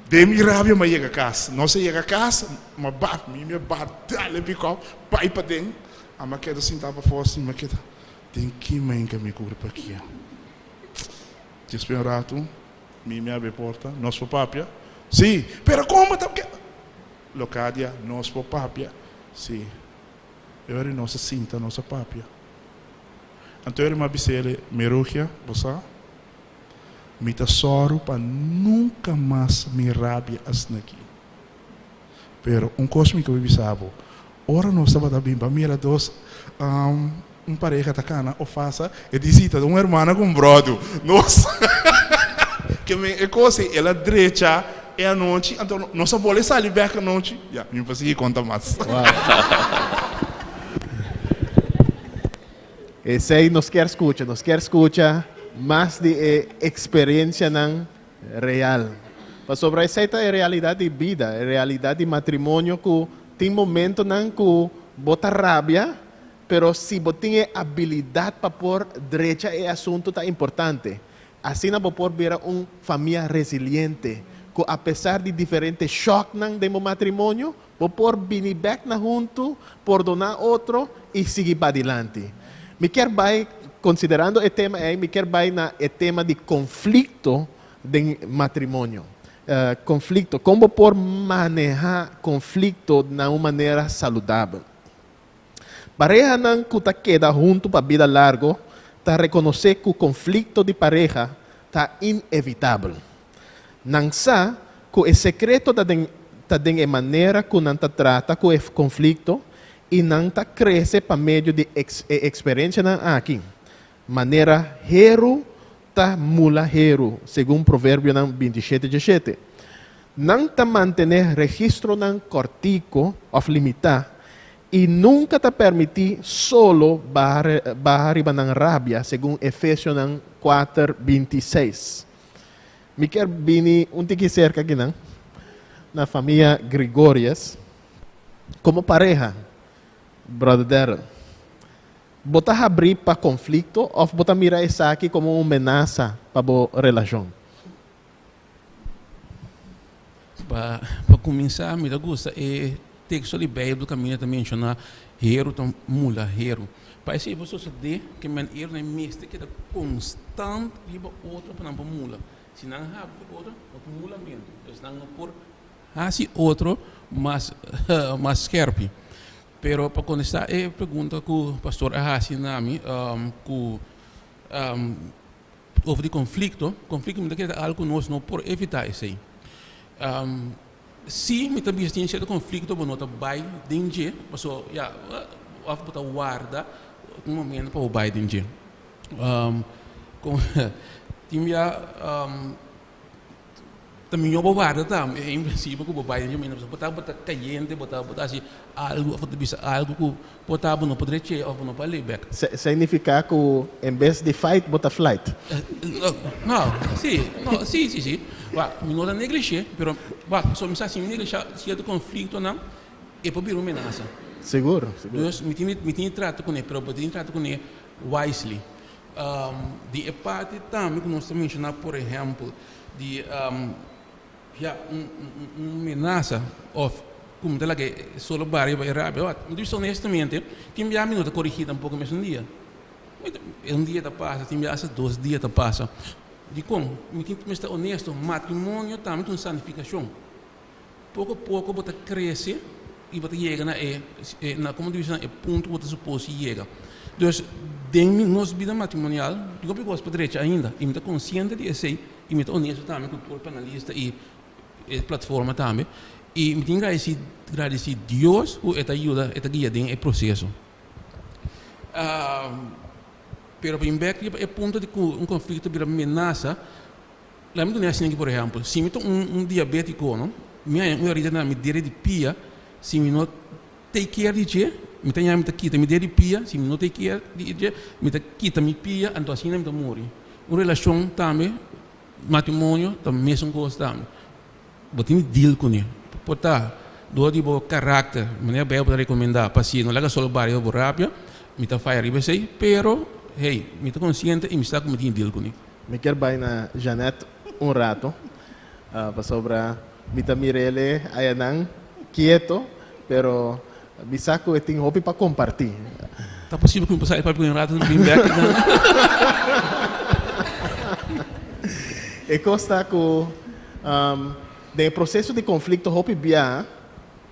Den mi rabia mi a yega kas. Nos a yega kas, mi a bat, mi mi a bat dal e pikòp bai paden, a mi a keda sintá pafó asina, mi a keda den ki menka mi kurpa aki. Despues un ratu mi mi a abri porta, nos por papia? Sí, pero kon bo ta. Locadia, nos por papia? Sí. E ora nos a sinta, nos a papia. Anto e ora mi a bis'el, Merugia, bo sa, mi ta sòru pa nunka mas mi rabia asina aki. Pero un kos mi ke bisa bo, ora nos tabata bin pa mira dos un pareha ta kana o fasa, e di si ta un hermana ku un brodu. Nos ke men e kos ei, el a drecha e anochi, anto nos a bole sali bek anochi. Ya, mi por sigui konta mas. Esei nos kier skucha, nos kier skucha mas di e eksperensianan real. Pasobra esei ta e realidat di bida, e realidat di matrimonio ku tin momentonan ku bo ta rabia, pero si bo tin e abilidat pa por drecha e asuntu ta importante. Asina bo por bira un famia resiliente, ku apesar di diferente shòknan den bo matrimonio, bo por bini bèk na huntu, pordoná otro i sigui padilanti. Mi kier bai, konsiderando e tema ei, mi kier bai na e tema di konflikto den matrimonio. Konflikto, kon bo por manehá konflikto na un manera saludabel? Parehanan ku ta keda huntu pa bida largo ta rekonosé ku konflikto di pareha ta inevitabel. Nan sa ku e sekreto ta den ta den e manera ku nan ta trata ku e konflikto i nan ta krese pa medio di e eksperensianan aki, manera heru ta mula heru, segun Proverbionan 27 17. Nan ta mantené registronan kòrtiku òf limitá i nunka ta permití solo baha riba nan rabia, segun Efesionan 4, 26. Mi kier bini un tiki serka akinan, na famia Grigorius, komo pareha, Brother Darrel. Bo ta habrí pa konflikto òf bo ta mira esaki komo un menasa pa bo relashon? Pa kuminsá, mi ta gusta e teksto di Beibel kaminda ta menshoná heru ta mula heru. Pa esei por sosodé ke men herunan mester keda konstant riba otro pa nan por mula. Si nan habri ku otro, no tin mulamentu. Pues nan no por hasi otro mas mas skèrpi. Pero pa kontestá e pregunta ku pastor a hasi na mi ku over di konflikto, konflikto mi ta kere ta algu ku nos no por evitá esei. Si mi ta bisa tin sierto konflikto bo no ta bai den dje, paso ya òf bo ta warda un momento pa bo bai den dje. Tin bia Ta mihó bo warda tambe en prinsipio ku bo bai den caminda pasobra bo ta bo ta kayente bo ta bo ta hasi algu òf bo ta bisa algu ku por ta bo no por dreche òf bo no por lei bèk. Signifiká ku en bes di fight bo ta flight. No, si, no, si, si, si. Wak, mi no ta neglish'é, pero wak, pasobra mi sa si mi neglishá sierto konfliktonan e por bira un menasa. Sigur, sigur. Dus mi tin mi tin di trata kuné, pero bo tin di trata kuné wisely. Di e parti tambe ku nos ta menshoná por ehèmpel di ya un un menasa òf ku mi ta laga e solo bara riba e rabia wak mi ta bisa honestamente tin bia mi no ta korigí tampoko mesun dia un dia ta pasa tin bia asta dos dia ta pasa dikon mi tin mester honesto matrimonio tambe ta un santifikashon poko poko bo ta krese i bo ta yega na e na komo ta bisa na e punto ku bo ta supos yega. Dus den nos bida matrimonial tin hopi kos pa drecha ainda i mi ta konsiente di esei i mi ta honesto tambe ku tur panelista i e platforma tambe i mi tin gradisi gradisi Dios ku e ta yuda e ta guia den e proseso. Pero bin bek riba e punto di ku un konflikto bira menasa. Laat mi duna e asinaki por ehempel, si mi ta un un diabetico no, mi haña un herida na mi dede di pia, si mi no take care di dje, mi ta ña mi ta kita mi dede di pia, si mi no take care di dje, mi ta kita mi pia, anto asina mi ta muri. Un relacion tambe, matrimonio ta mesun cos tambe. Bo tin di deal cune, por ta door di bo karakter, manera Bijbel ta recomenda pa si no laga solo baria bo rabia, mi ta faya riba esey, pero hey, mi ta consciente y mi sa cu mi tin di deal cune. Mi kier bai na Jeanette un rato, pasobra mi ta mir'ele ayanan kieto, pero mi sa ku e tin hopi pa kompartí. Ta posibel ku mi por sa e papia ku un rato bin bek nan? E kos ta ku den e proseso di konflikto hopi bia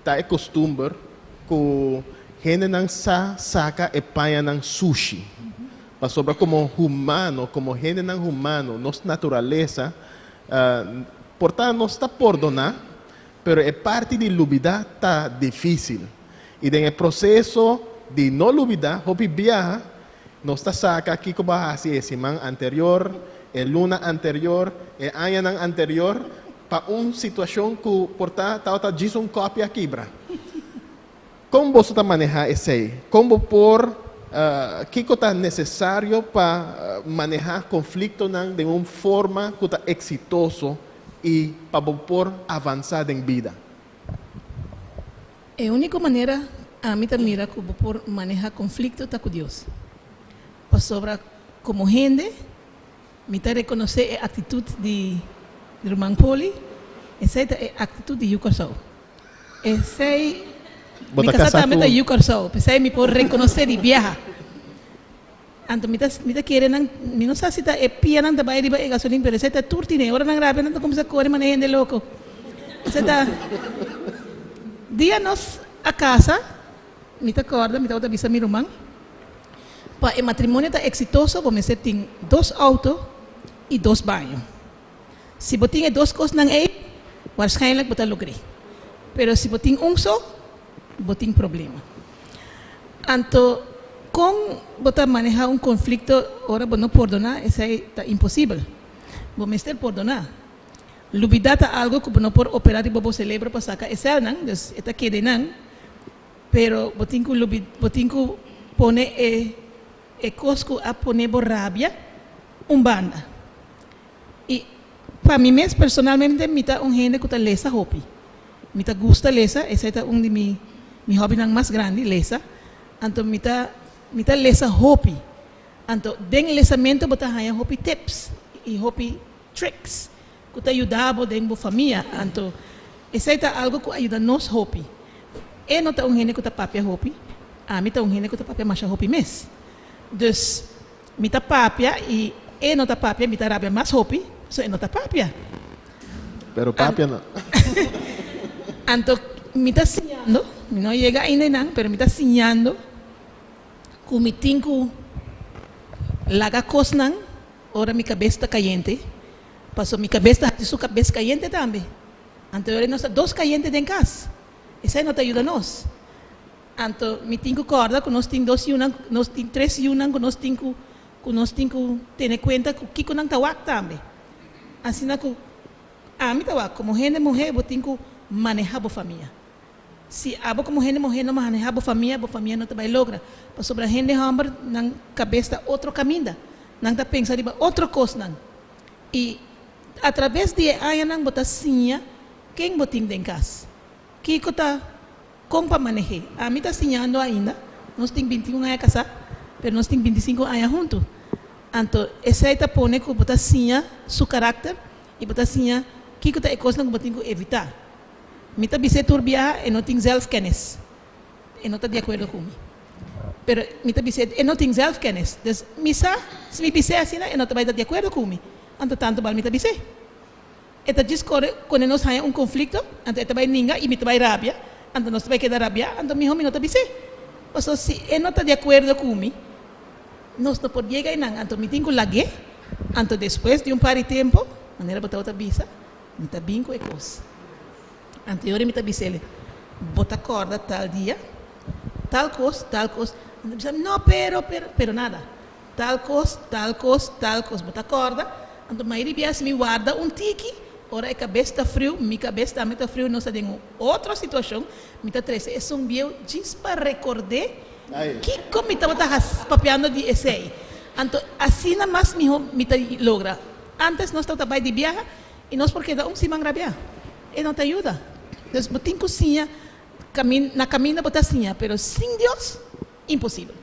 ta e kostumber ku hendenan sa saka e pañanan sushi. Pasobra komo humano, komo hendenan humano, nos naturalesa por ta nos ta pordoná, pero e parti di lubidá ta difísil. I den e proseso di no lubidá, hopi biaha nos ta saka kiko bo a hasi e siman anterior, e luna anterior, e añanan anterior, pa un situashon ku por ta tabata djis un kòpi a kibra. Kon boso ta manehá esei? Kon bo por, kiko ta nesesario pa manehá konfliktonan den un forma ku ta eksitoso i pa bo por avansá den bida? E úniko manera ami ta mira ku bo por manehá konflikto ta ku Dios. Pasobra komo hende mi ta rekonosé e aktitut di ruman Poli, esei ta e aktitut di yu Kòrsou. Esei Bo mi ta kasá kasá tambe ku. ta yu Kòrsou, p'esei mi por rekonosé di biaha. Anto mi ta mi ta kere nan, mi no sa si ta e pianan ta bai riba e gasolin, pero esei ta tur tine. Ora nan rabia nan ta kuminsá kore manera hende loko. Esei ta dia nos a kasa, mi ta kòrda mi tabata bisa mi ruman, pa e matrimonio ta eksitoso bo mester tin dos outo i dos baño. Si bo tin e dos kosnan ei, waarschijnlijk bo ta logr'é. Pero si bo tin un so, bo tin problema. Anto, kon bo ta manehá un konflikto ora bo no pordoná? Esei ta imposibel. Bo mester pordoná. Lubidá ta algu ku bo no por operá riba bo selebro pa saka e sèlnan, dus e ta keda einan. Pero bo tin ku lubi, bo tin ku pone e e kos ku a pone bo rabia un banda. I pa mi mes personalmente mi ta un hende ku ta lesa hopi. Mi ta gusta lesa, esei ta un di mi mi hobbynan mas grandi, lesa. Anto mi ta mi ta lesa hopi. Anto den lesamento bo ta haña hopi tips i hopi tricks ku ta yuda bo den bo famia. Anto esei ta algu ku a yuda nos hopi. E no ta un hende ku ta papia hopi, ami ta un hende ku ta papia masha hopi mes. Dus mi ta papia i e no ta papia, mi ta rabia mas hopi, pasobra e no ta papia. Pero papia no. Anto mi ta siñando, mi no a yega ainda einan, pero mi ta siñando ku mi tin ku laga kosnan ora mi kabes ta kayente, pasobra mi kabes ta hasi su kabes kayente tambe. Anto e ora nos ta dos kayente den kas, esei no ta yuda nos. Anto mi tin ku kòrda ku nos tin dos yunan, nos tin tres yunan ku nos tin ku ku nos tin ku tene kuenta ku kiko nan ta wak tambe. Asina ku ami ta wak, komo hende muhé bo tin ku manehá bo famia. Si abo komo hende muhé no manehá bo famia, bo famia no ta bai logra. Pasobra hende hòmber nan kabes ta otro kaminda, nan ta pensa riba otro kosnan. I atraves di e añanan bo ta siña ken bo tin den kas, kiko ta Kon pa maneh'é? Ami ta siñando ainda. Nos tin 21 aña kasá, pero nos tin 25 aña huntu. Anto esei ta pone ku bo ta siña su karakter i bo ta siña kiko ta e kosnan ku bo tin ku evitá. Mi ta bis'é tur biaha e no tin zelfkennis. E no ta di akuerdo ku mi. Pero mi ta bis'é e no tin zelfkennis. Dus mi sa si mi bis'é asina e no ta bai ta di akuerdo ku mi. Anto tantu bal mi ta bis'é. E ta djis kore kone nos haña un konflikto, anto e ta bai ninga i mi ta bai rabia, anto nos ta bai keda rabiá, anto mihó mi no ta bis'é. Pasobra si e no ta di akuerdo ku mi, nos no por yega einan, anto mi tin ku lag'é, anto despues di un par di tempu, manera bo tabata bisa, mi ta bin ku e kos. Anto e ora mi ta bis'el, Bo ta kòrda tal dia, tal kos, tal kos? Anto mi bisa, No, pero, pero, pero nada. Tal kos, tal kos, tal kos. Bo ta kòrda? Anto mayoria biaha si mi warda un tiki, ora e kabes ta friu, mi kabes tambe ta friu, nos ta den un otro situashon, mi ta trese esun bieu djis pa rekord'é kiko mi tabata hasi papiando di esei. Anto asina mas mihó mi ta logra. Ántes nos tabata bai di biaha i nos por keda un siman rabiá. E no ta yuda. Dus bo tin ku siña, na kaminda bo ta siña, pero sin Dios, imposibel.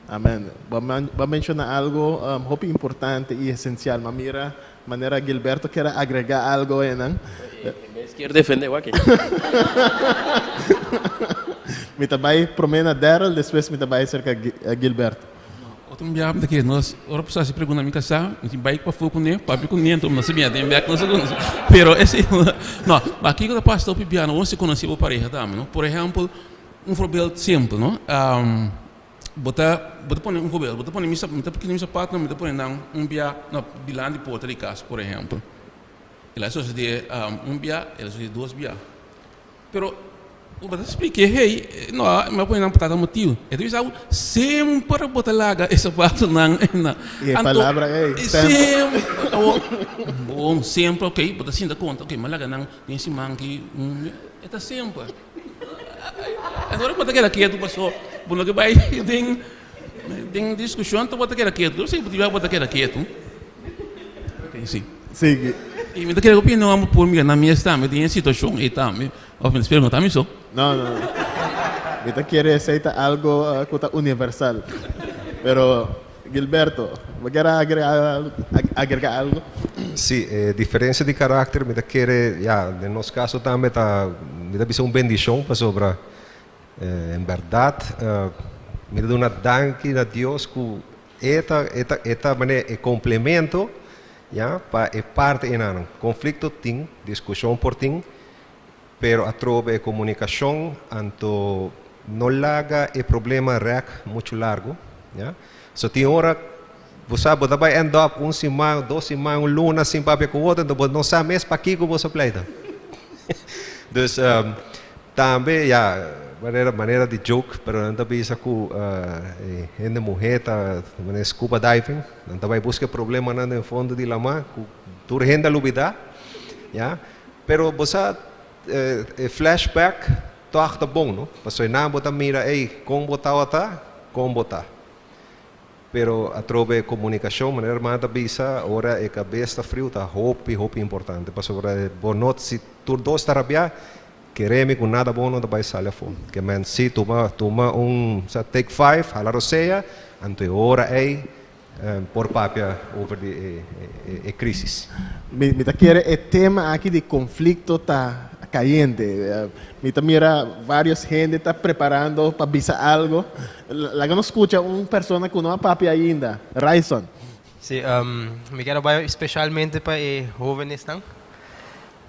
Amen. Bo a menciona algo hopi importante y esencial. Ma mira manera Gilberto kier a agrega algo einan. En bes kier defende wak. Mi ta bay prome na Daryl, despues mi ta bay cerca Gilberto. Otro biaha mi ta kere nos ora por hasi pregunta mi kasá mi tin bai pafó kuné papia kuné anto mi no sabia den bek no sa kono pero esei no ma kiko ta pasa hopi biaha no bo mester konosé bo pareha tambe no por ehèmpel un voorbeeld simpel no Bo ta bo ta pone un voorbeeld, bo ta pone mi sa mi ta kita mi sapatonan mi ta pone nan un bia na dilanti porta di kas por ehempel. El a sosode un bia, el a sosode dos bia. Pero bo ta splik'é hey no mi a pone nan pa tal motibu. E ta bisa bo semper bo ta laga e sapatonan na. I e palabra ey semper. Semper awor bon semper ok bo ta sinta konta ok mi a laga nan den siman aki un bia e ta semper. Ora bo ta keda ketu paso bo no ke bai den den diskushon bo ta keda ketu si bo ta keda ketu. Sigui. I mi ta kere ku pino amo por mira nan mes tambe den e situashon ei tambe. Of mi ta spera ku no ta mi so. No, no. Mi ta kere esei ta algo ku ta universal. Pero Gilberto, bo kier a agrega algo? Sí, e diferencia di karakter mi ta kere, ya, den nos kaso tambe ta, mi ta bisa un bendishon pasobra en bèrdat mi ta duna danki na Dios ku E ta e ta e ta manera e komplemento ya pa e parti enanan. Konflikto tin, diskushon por tin, pero atrobe e komunikashon anto no laga e problema rèk muchu largu ya. So tin ora bo sa bo ta bai end up un siman, dos siman, un luna sin papia ku otro anto bo no sa mes pakiko boso a pleita. Dus Tambe, ya, manera manera di joke, pero nan ta bisa ku e hende muhé ta manera scuba diving, nan ta bai buska e problemanan den fondo di lamá ku tur hende a lubidá, ya. Pero bo sa e flashback tòg ta bon, no? Pasobra einan bo ta mira, ey, kon bo tabata, kon bo ta. Pero atrobe komunikashon, manera hermana ta bisa, ora e kabes ta friu ta hopi hopi importante, pasobra bo no, si tur dos ta rabiá, kere mi ku nada bon no ta bai sali afó. Ke men si tuma tuma un sa take five, hala rosea, anto e ora ei por papia over di e e krisis. Mi ta kere e tema aki di konflikto ta kayente. Mi ta mira varios hende ta preparando pa bisa algo. Laga nos skucha un persona ku no a papia ainda. Ryson. Sí, mi kier a bai spesialmente pa e hóvenesnan.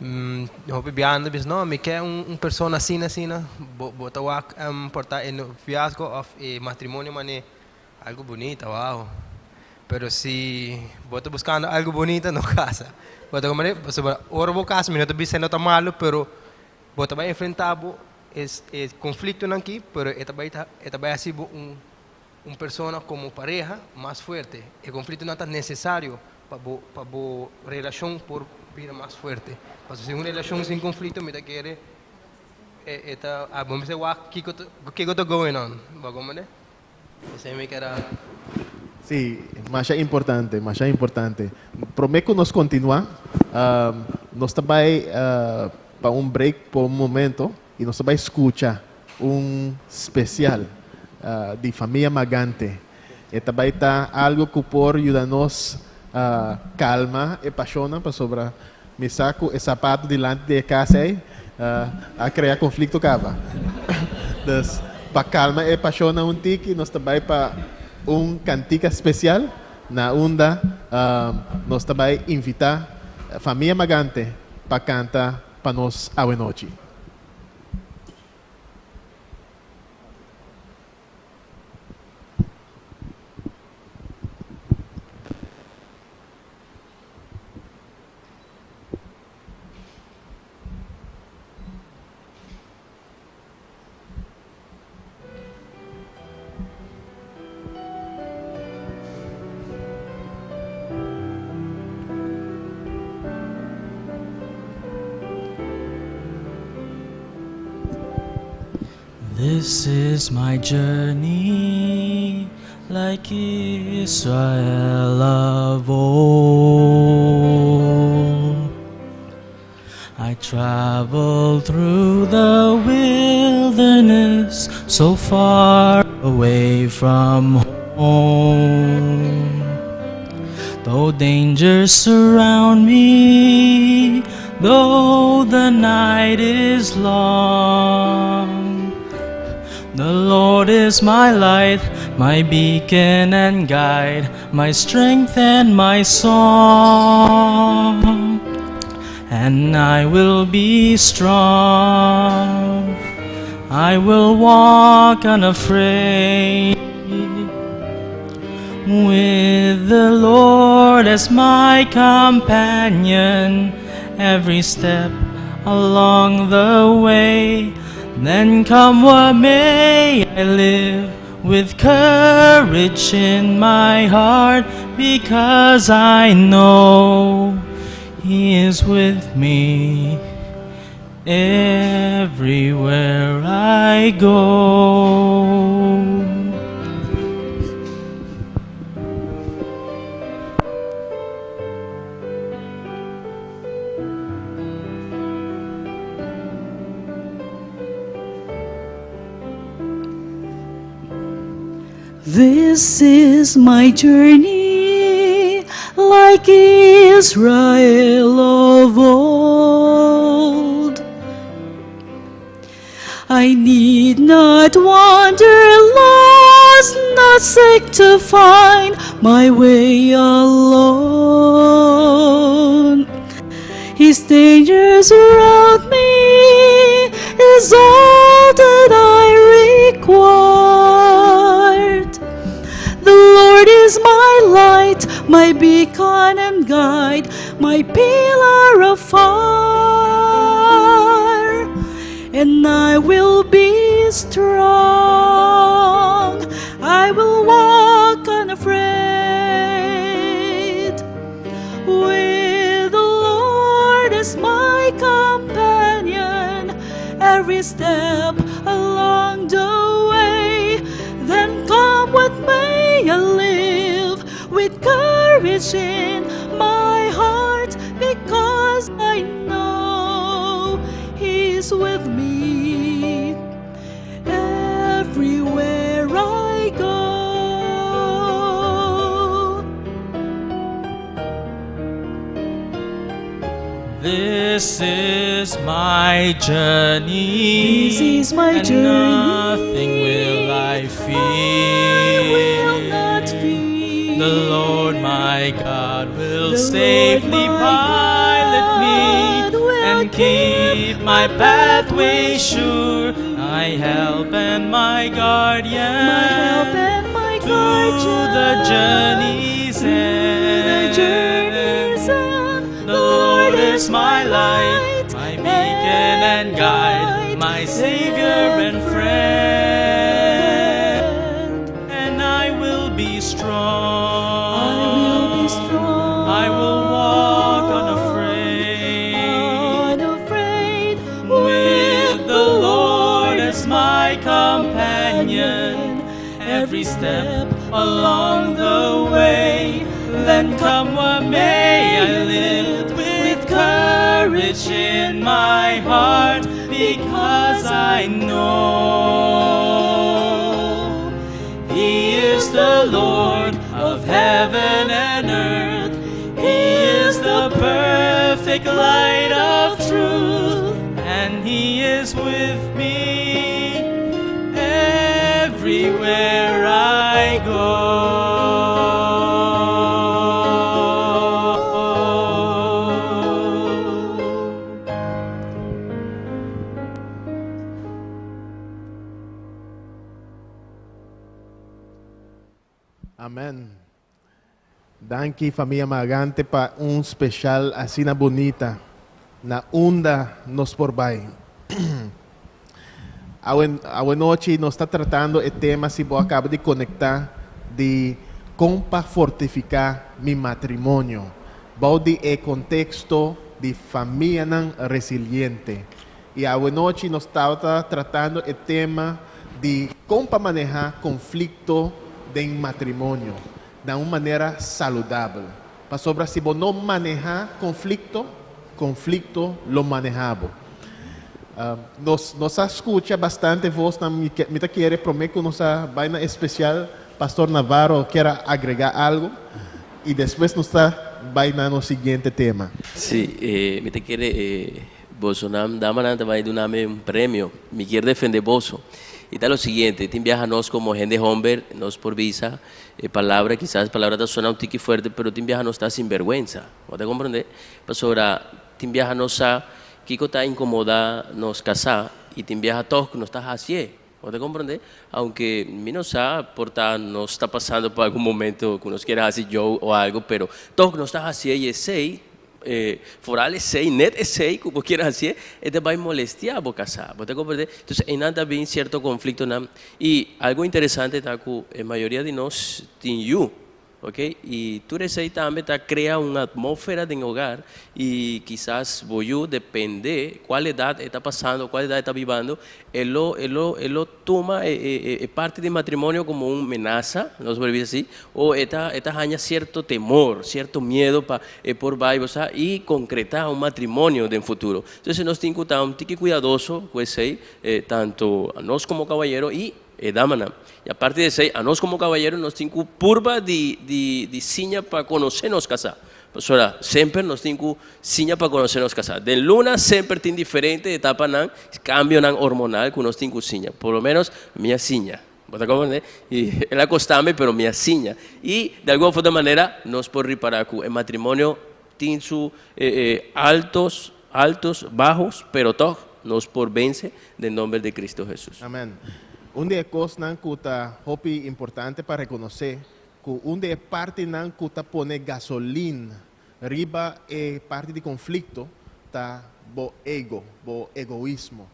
Hopi biaha nan ta bisa, no, mi ke un persona asina, asina. Bo bo ta wak por ta e noviazgo òf e matrimonio manera algu bunita, wao. Pero si bo ta buskando algu bunita, no kasa. Bo ta komprende? Pasobra ora bo kasa, mi no ta bisa no ta malu, pero bo ta bai enfrentá bo es e konfliktonan aki, pero e ta bai ta e ta bai hasi bo un un persona komo pareha mas fuerte. E konfliktonan ta nesesario pa bo pa bo relashon por bira mas fuerte. Pasobra si un relashon sin konflikto mi ta kere e e ta bo mester wak kiko ta kiko ta going on. Bo a komprende? Esei mi keda. Sí, masha importante, masha importante. Promé ku nos kontinuá, nos ta bai pa un break por un momento i nos ta bai skucha un spesial di Famia Magante. E ta bai ta algu ku por yuda nos kalma e pashonnan pasobra mi sa ku e sapato dilanti di e kas ei a krea konflikto kaba. Dus pa kalma e pashonnan un tiki nos ta bai pa un kantika spesial na unda nos ta bai invitá Famia Magante pa kanta pa nos awenochi. This is my journey, like Israel of old. I travel through the wilderness, so far away from home. Though dangers surround me, though the night is long, the Lord is my light, my beacon and guide, my strength and my song. And I will be strong, I will walk unafraid. With the Lord as my companion, every step along the way. Then come what may, I live with courage in my heart because I know He is with me everywhere I go. This is my journey, like Israel of old. I need not wander lost, not seek to find my way alone. His dangers around me is all that I required. The Lord is my light, my beacon and guide, my pillar of fire. And I will be strong, I will walk unafraid. With the Lord as my companion, every step along the way. Then come with me and live with courage in my heart, because I know He's with me everywhere I go. This is my journey. This is my and journey. Nothing will I fear. I will not fear. The Lord my God will The Lord safely my pilot God me will and keep my pathway sure. My help and my guardian. My help and my to guardian. the journey's Through the end. journey's end. The Lord is my light, my beacon and guide, my Savior and friend. And I will be strong. I will be strong. I will walk unafraid. Unafraid. With the Lord as my companion, every step along the way. Then come what may, I live with courage in my heart, because I know He is the Lord of heaven and earth. He is the perfect light of truth, and He is with me everywhere I go. Amen. Danki famia Magante pa un special asina bunita. Na unda nos por bay. Awe nochi nos ta tratando e tema, si bo a caba di conecta, di con pa fortifica mi matrimonio. Bou di e contexto di famianan resiliente. Y awe nochi nos ta tratando e tema di con pa maneha conflicto den matrimonio di un manera saludabel. Pasobra si bo no maneha conflicto, conflicto lo maneha bo. Nos a scucha bastante voz na mi, mi ta kere prome cu nos bay na especial Pastor Navarro kier agrega algo y despues nos ta bay na nos siguiente tema. Si, mi ta kere boso nan damanan ta bay duna mi un premio. Mi kier defende boso. Y ta lo siguiente, tin biaha nos como hende homber, nos por bisa, palabra, kisas palabra ta sona un tiki fuerte, pero tin biaha nos ta sinvergüenza. Bo ta comprende? Pasobra tin biaha nos sa kico ta incomoda nos casa y tin biaha toch nos ta hacié. Bo ta comprende? Aunke mi no sa, por ta nos ta pasando pa algun momento cu nos kier haci joke o algo, pero toch nos ta hacié y esey, vooral esey, net esey cu bo kier hacié, e ta bay molestia bo casa. Bo ta comprende? Entonces, eynan ta bin cierto conflictonan. Y algo interesante ta cu e mayoria di nos tin yu. Ok, y tur esey tambe ta crea un atmósfera den hogar y kisas bo yu, depende cual edad e ta pasando, cual edad e ta bibando, e lo tuma e parti di matrimonio como un menasa, nos por bisa asina, o e ta haña cierto temor, cierto miedo pa e por bay, o sea, y concreta un matrimonio den futuro. Entonces nos tin cu ta un tiki cuidadoso cu esey, tanto nos como caballero y E damanan. I aparte di esei, anos komo kabayero nos tin ku purba di di di siña pa konosé nos kasá. Pasobra semper nos tin ku siña pa konosé nos kasá. Den luna semper tin diferente etapanan, kambionan hormonal ku nos tin ku siña. Por lo ménos mi a siña. Bo ta komprendé? I el a kosta mi, pero mi a siña. I di algun of otro manera nos por ripará ku e matrimonio tin su altos, altos, bajos, pero tòg nos por vense den nomber di Cristo Hesus. Amen. Un di e kosnan ku ta hopi importante pa rekonosé ku un di e partinan ku ta pone gasolin riba e parti di konflikto ta bo ego, bo egoismo.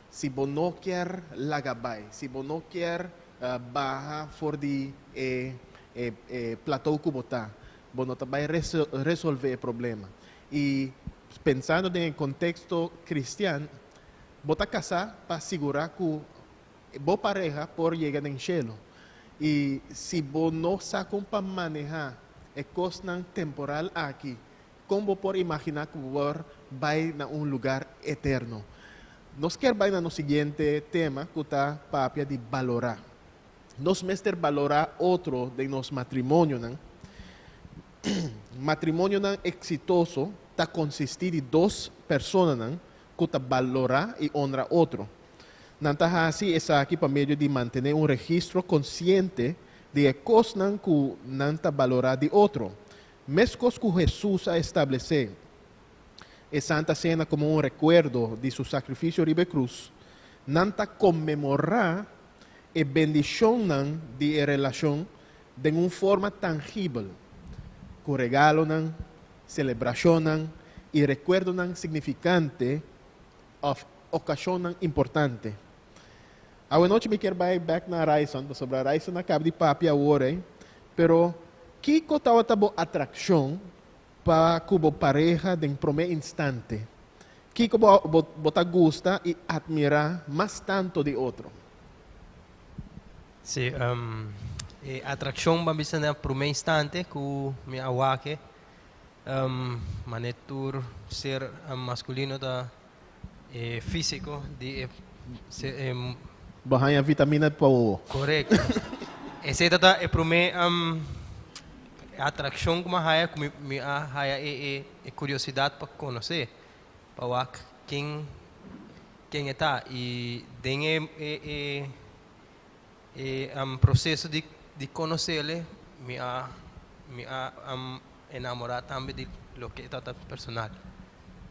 Si bo no kier laga bai, si bo no kier baha for di e e platou ku bo ta, bo no ta bai resolvé e problema. I pensando den e konteksto kristian, bo ta kasá pa sigurá ku bo pareha por yega den shelu. I si bo no sa kon pa manehá e kosnan temporal aki, kon bo por imaginá ku bo por bai na un lugar eterno? Nos kier bai na nos siguiente tema ku ta papia di balorá. Nos mester balorá otro den nos matrimonionan. Matrimonionan eksitoso ta konsistí di dos personanan ku ta balorá i onra otro. Nan ta hasi esaki pa medio di mantené un registro konsiente di e kosnan ku nan ta balorá di otro. Meskos ku Hesus a establesé e Santa Sena komo un rekuerdo di su sakrifisio riba e krus, nan ta konmemorá e bendishonnan di e relashon den un forma tangibel, ku regalonan, selebrashonnan i rekuerdonan signifikante òf okashonnan importante. Awenochi mi kier bai bèk na Ryson, pasobra Ryson a kaba di papia awor ei, pero kiko tabata bo atrakshon pa ku bo pareha den promé instante? Kiko bo bo ta gusta i atmirá mas tanto di otro? Sí, e atrakshon ban bisa na promé instante ku mi a wak e, manera tur ser maskulino ta e físiko di e ser e. Bo haña vitamina pa wowo. Korekto. Esei ta ta e promé atrakshon ku mi a haña ku mi a haña e e kuriosidat pa konosé. Pa wak ken ken e ta i den e e e e proseso di di konosele mi a mi a enamorá tambe di loke e tabata personal.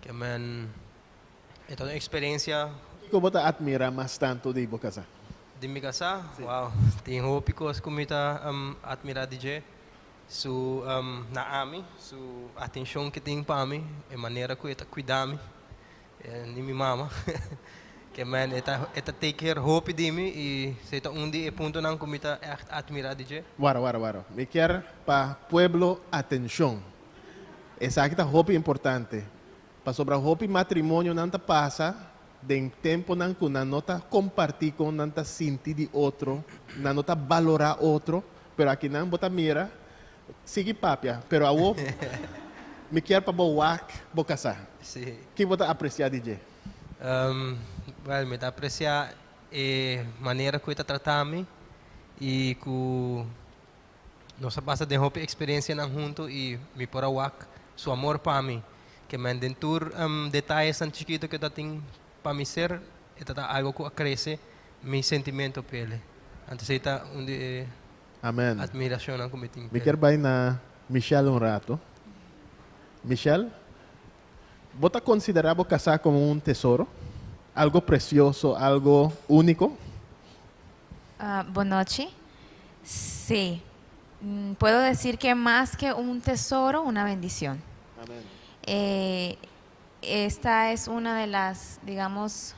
Ke men e ta un eksperensia. Kiko bo ta atmirá mas tantu di bo kasá? Di mi kasá? Wow, tin hopi kos ku mi ta atmirá di dje. Su na ami, su atencion ke tin pa mi, e manera ku e ta kuida mi, ni mi mama, ke men e ta e ta take care hopi di mi i esei ta un di e puntonan ku mi ta ègt atmirá di dje. Wara, wara, wara. Mi kier pa pueblo atencion. Esaki ta hopi importante, pasobra hopi matrimonionan ta pasa den temponan ku nan no ta kompartí kon nan ta sinti di otro, nan no ta balorá otro, pero akinan bo ta mira, sigui papia, pero awo mi kier pa bo wak bo kasá. Sí. Ki bo ta apresiá di dje? Wèl, mi ta apresiá e manera ku e ta trata mi i ku nos a pasa den hopi eksperensianan huntu i mi por a wak su amor pa mi. Ke men den tur detayesnan chikitu ku e ta tin pa mi ser, e ta ta algu ku a krese mi sentimento p'el. Anto esei ta un di e Amen. admirashonnan ku mi tin Mi p'el. kier bai na Michelle un rato. Michelle, bo ta konsiderá bo kasá komo un tesoro? Algo presioso, algo úniko? Bonochi. Sí. Puedo decir que más que un tesoro, una bendición. Eh, esta es una de las, digamos,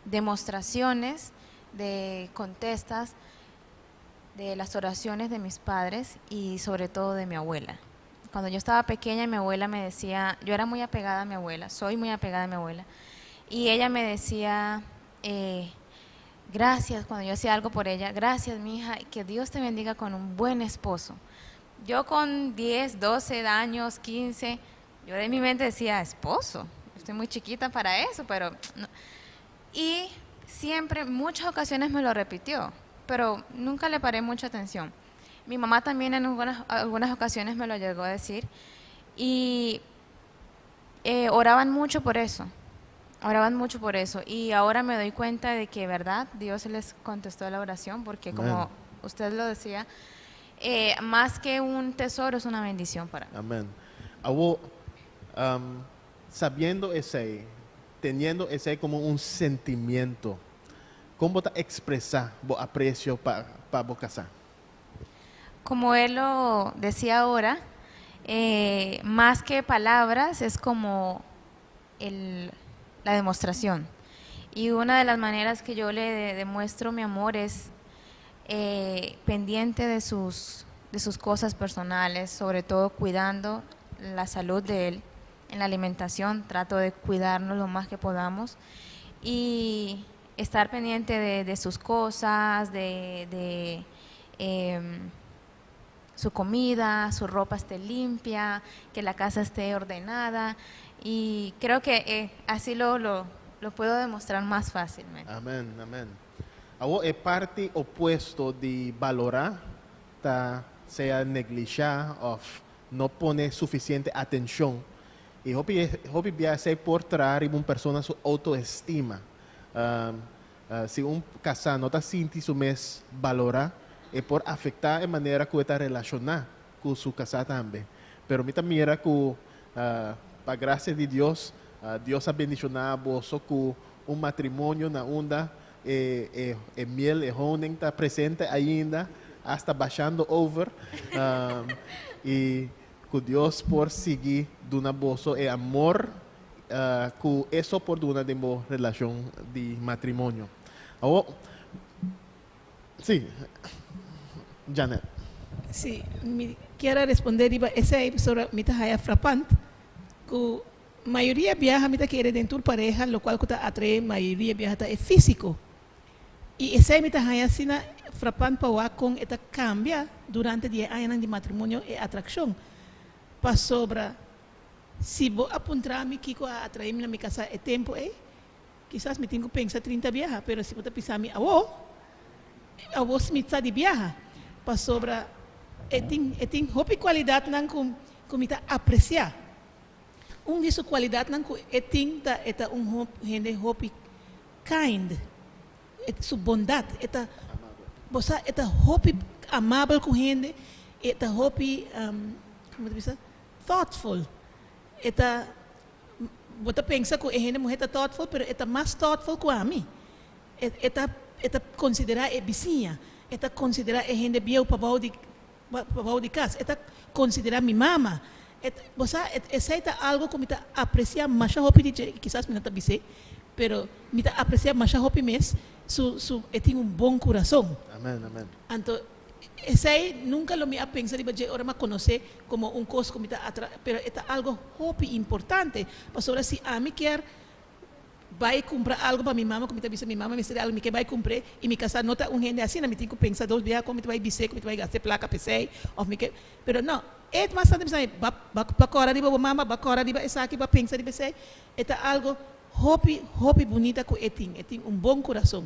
demostraciones de contestas de las oraciones de mis padres y sobre todo de mi abuela. Cuando yo estaba pequeña, mi abuela me decía, yo era muy apegada a mi abuela, soy muy apegada a mi abuela, y ella me decía, eh, gracias, cuando yo hacía algo por ella, gracias, mi hija, que Dios te bendiga con un buen esposo. Yo con 10, 12 años, 15, yo de mi mente decía, esposo, estoy muy chiquita para eso, pero... No. Y Siempre, muchas ocasiones me lo repitió, pero nunca le paré mucha atención. Mi mamá también en algunas ocasiones me lo llegó a decir y oraban mucho por eso, oraban mucho por eso. Y ahora me doy cuenta de que, verdad, Dios les contestó la oración, porque como Amén. Usted lo decía, más que un tesoro es una bendición para mí. Amèn. Awor, sabiendo esei, teniendo esei komo un sentimentu, kon bo ta ekspresá bo apresio pa bo kasá? Como él lo decía ahora, más que palabras es como la demostración. Y una de las maneras que yo le demuestro mi amor es pendiente de sus cosas personales, sobre todo cuidando la salud de él. En la alimentación trato de cuidarnos lo más que podamos y estar pendiente de sus cosas, de su comida, su ropa esté limpia, que la casa esté ordenada y creo que así lo puedo demostrar más fácilmente. Amèn, amèn. Awor e parti opuesto di balorá, ta sea neglishá òf no pone sufisiente atenshon. I hopi hopi bia esei por traha un persona su outoestima. Si un kasá no ta sinti su mes balorá, e por afektá e manera ku e ta relashoná ku su kasá tambe. Pero mi ta mira ku pa grasia di Dios, Dios a bendishoná boso ku un matrimonio na unda e miel e honing ta presente ainda, hasta bashando over. I ku Dios por sigui duna boso e amor ku e so por duna den bo relashon di matrimonio. Awor, sí, Janet. Sí, mi ke respondé riba esei sobre mi ta haya frappant ku mayoria biaha mi ta kere den tur pareha lokual ku ta atraé mayoria biaha ta e físiko. I esei mi ta haya asina frappant pa wak kon e ta kambia durante di añanan di matrimonio e atrakshon. Pasobra si bo a puntra mi kiko a atraé mi na mi kasá e tempu ei, kisas mi tin ku pensa 30 biaha, pero si bo ta bisa mi awor, awor mi ta di biaha. Pasobra e tin hopi kualidatnan ku mi ta apresiá. Un di su kualidatnan ku e tin ta e ta un hende hopi kind. E, su bondat, e ta bosa e ta hopi amabel ku hende, e ta hopi kon ta bisa? Thoughtful. E ta bo ta pensa ku e hende muhé ta thoughtful, pero e ta mas thoughtful ku ami. E ta konsiderá e bisiña, e ta konsiderá e hende bieu pa bou di kas, e ta konsiderá mi mama. E, bosa, esei ta algu ku mi ta apresiá masha hopi di dje, kisas mi no ta bis'é, pero mi ta apresiá masha hopi mes, su e tin un bon kurason. Amèn, amèn. Anto, esei nunka lo mi a pensa riba dje ora m'a konosé komo un kos ku mi ta atra, pero e ta algu hopi importante. Pasobra si ami ke bai kumpra algu pa mi mama, ku mi ta bisa mi mama mester algu, mi ke bai kumpra i mi kasá no ta un hende asina, mi tin ku pensa dos biaha kon mi ta bai bis'é, kon mi ta bai gasta plaka p'esei, òf mi ke, pero no, e mas tantu mi sa ba ba ba kòrda riba bo mama, ba kòrda riba esaki, ba pensa riba esei, e ta algu hopi hopi bunita ku e tin un bon kurason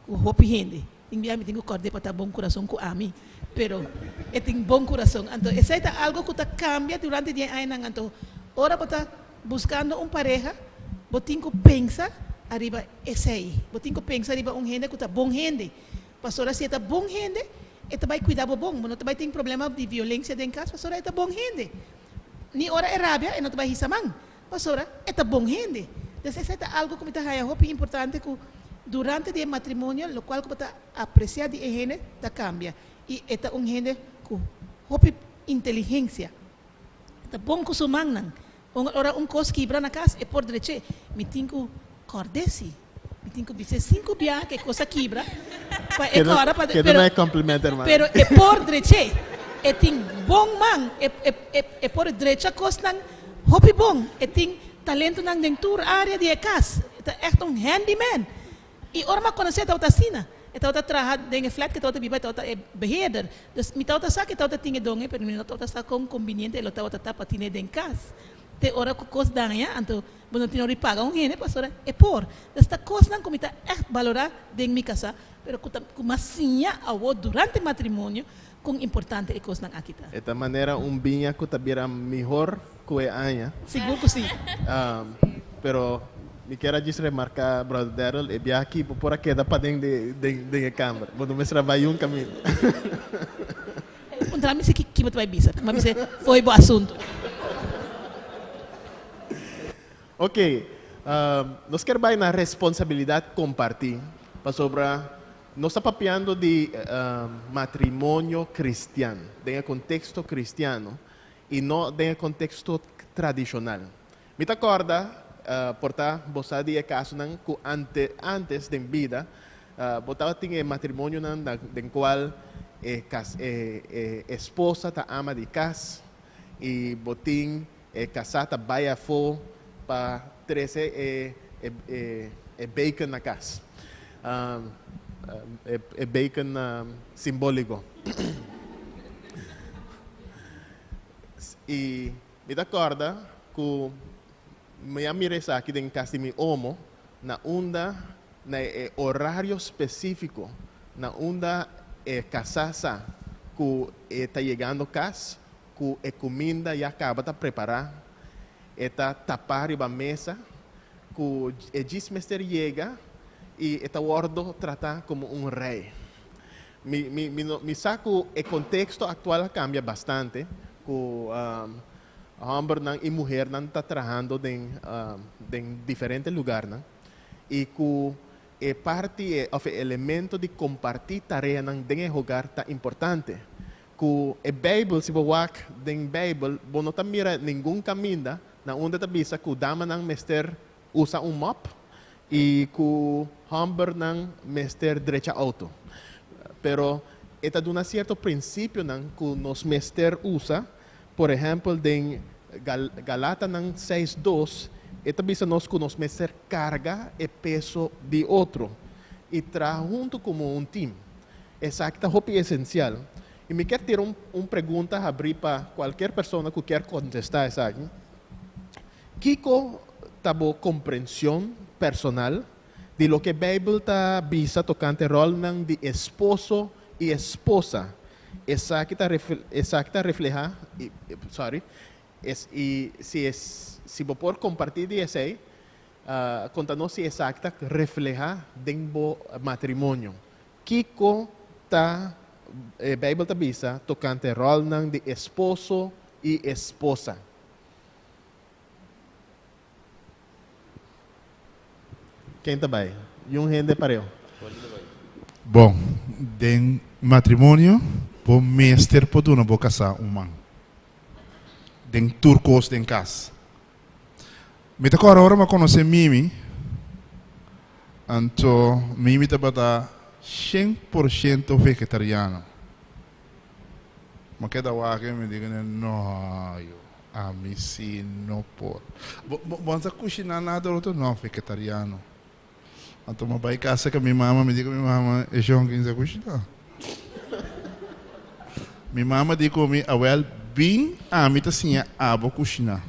ku hopi hende. Tin bia mi tin ku kòrd'é pa ta bon kurason ku ami, pero e tin bon kurason. Anto, esei ta algu ku ta kambia durante di añanan. Anto, ora bo ta buskando un pareha, bo tin ku pensa ariba esei. Bo tin ku pensa ariba un hende ku ta bon hende. Pasobra si e ta bon hende, e ta bai kuida bo bon. Bo no ta bai tin problema di violensia den kas, pasobra e ta bon hende. Ni ora e rabia, e no ta bai hisa man. Pasobra e ta bon hende. Entonses, esei ta algu ku mi ta haya hopi importante ku durante di matrimonio, lokual ku bo ta apresiá di e hende, ta kambia. I e ta un hende ku hopi inteligensia. Ta bon ku su mannan. Ora un kos kibra na kas, e por drech'é. Mi tin ku kòrd'é si. Mi tin ku bis'é sinku biaha ku e kos a kibra. Pa e kòrda pa Keda pero no komplimentu, ruman. Pero e por drech'é. E tin bon man, e por drecha kosnan hopi bon. E tin talentonan den tur área di e kas. E ta echt un handyman. I ora m'a konosé tabata asina. E tabata traha den e flat ku tabata biba, tabata e beheerder. Dus mi tabata sa ku tabata tin e don, pero mi no tabata sa kon konveniente e lo tabata ta pa tin den kas. Te ora ku kos daña, anto bo no tin ora di paga un hende pasobra e por. Dus ta kosnan ku mi ta ègt balorá den mi kasá, pero ku ta ku m'a siña awor durante matrimonio kon importante e kosnan aki ta. E ta manera un biña ku ta bira mihor ku e aña. Sigur ku sí. Pero mi kier a djis remarká, Brother Daryl, e biaha aki bo por a keda paden den e kamber. Bo no mester a bai un kaminda. El puntra mi si ki bo ta bai bisa. Mi a bisa fo'i bo asuntu. Ok, nos kier bai na responsabilidat kompartí, pasobra nos ta papiando di matrimonio kristian, den e konteksto kristiano i no den e konteksto tradishonal. Mi ta kòrda, por ta bo sa di e kasonan ku ante antes den bida bo tabatin e matrimonionan den kual e kas e e esposa ta ama di kas i bo tin e kasá ta bai afó pa trese e e e bacon na kas e e bacon simbóliko i Mi ta kòrda ku mi a mira esaki den kas di mi omo na unda na e orario spesífiko na unda e kasá sa ku e ta yegando kas ku e kuminda ya kaba ta prepará, e ta tapá riba mesa ku e djis mester yega i e ta wòrdu tratá komo un rei. Mi, mi, mi, no, mi sa ku e konteksto aktual a kambia bastante, ku hòmbernan i muhernan ta trahando den, den diferente lugarnan i ku e parti e òf e elemento di kompartí tareanan den e hogar ta importante. Ku e Beibel, si bo wak den Beibel, bo no ta mira ningun kaminda na unda ta bisa ku damanan mester usa un mòp i ku hòmbernan mester drecha outo. Pero e ta duna sierto prinsipionan ku nos mester usa. Por ehèmpel, den Galatanan 6:2 e ta bisa nos ku nos mester karga e peso di otro i traha huntu komo un tim. Esaki ta hopi esensial. I mi kier tira un pregunta habrí pa kualkier persona ku kier kontestá esaki. Kiko ta bo komprenshon personal di loke Beibel ta bisa tokante ròlnan di esposo i esposa? Esaki ta esaki ta reflehá, sorry, es i si es si bo por kompartí di esei, konta nos si esaki ta reflehá den bo matrimonio. Kiko ta e Beibel ta bisa tokante ròlnan di esposo i esposa? Ken ta bai? Yun hende pareu. Bon, den matrimonio bo mester por duna bo kasá un man den tur kos den kas. Mi ta kòrda ora mi a konosé Mimi, anto Mimi tabata 100% vegetariano. Mi a keda wak i mi di kuné, No, yu, ami si no por. Bo, bo, bo no sa kushiná nada otro? No, vegetariano. Anto mi a bai kasa ku mi mama, mi di ku mi mama, E shon kin sa kushiná. Mi mama di ku mi, Awèl, bin ami ta siña abo kushiná.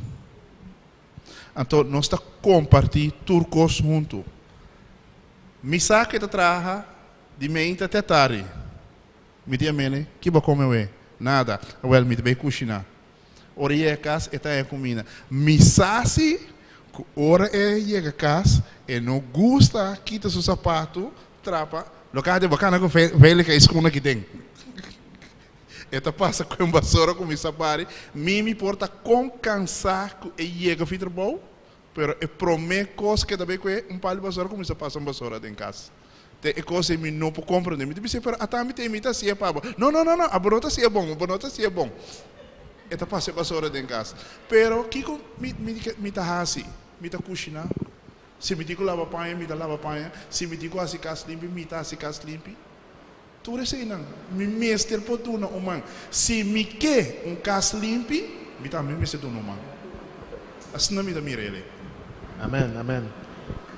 Anto nos ta kompartí tur kos huntu. Mi sa ku e ta traha di meinta te tardi. Mi di a mene, Ki bo kome awe? Nada. Awel, mi ta bai kushiná. Ora e yega kas, e ta haña kumina. Mi sa si ku ora e yega kas, e no gusta kita su sapatu, trapa. Lo ka bo kana ku veiliga e skuna aki den. E ta pasa ku un basora ku mi sapari. Mi mi por ta kon kansá ku e yega fi trabou, pero e promé kos ku e ta bai ku e, un pal di basora kuminsá pasa un basora den kas. Te e kos ei mi no por komprendé. Mi ta bis'é, pero ata mi ta imita hasié pa bo. No, no, no, no, abo no ta hasié bon, bo no ta hasié bon. E ta pasa e basora den kas. Pero kiko mi, mi, mi ta hasi? Mi ta kushiná. Si mi tin ku laba paña, mi ta laba paña. Si mi tin ku hasi kas limpi, mi ta hasi kas limpi. Tur eseinan mi mester por duna un man. Si mi ke un kas limpi, mi tambe mester duna un man. Asina mi ta mira el'e. Amen, amen.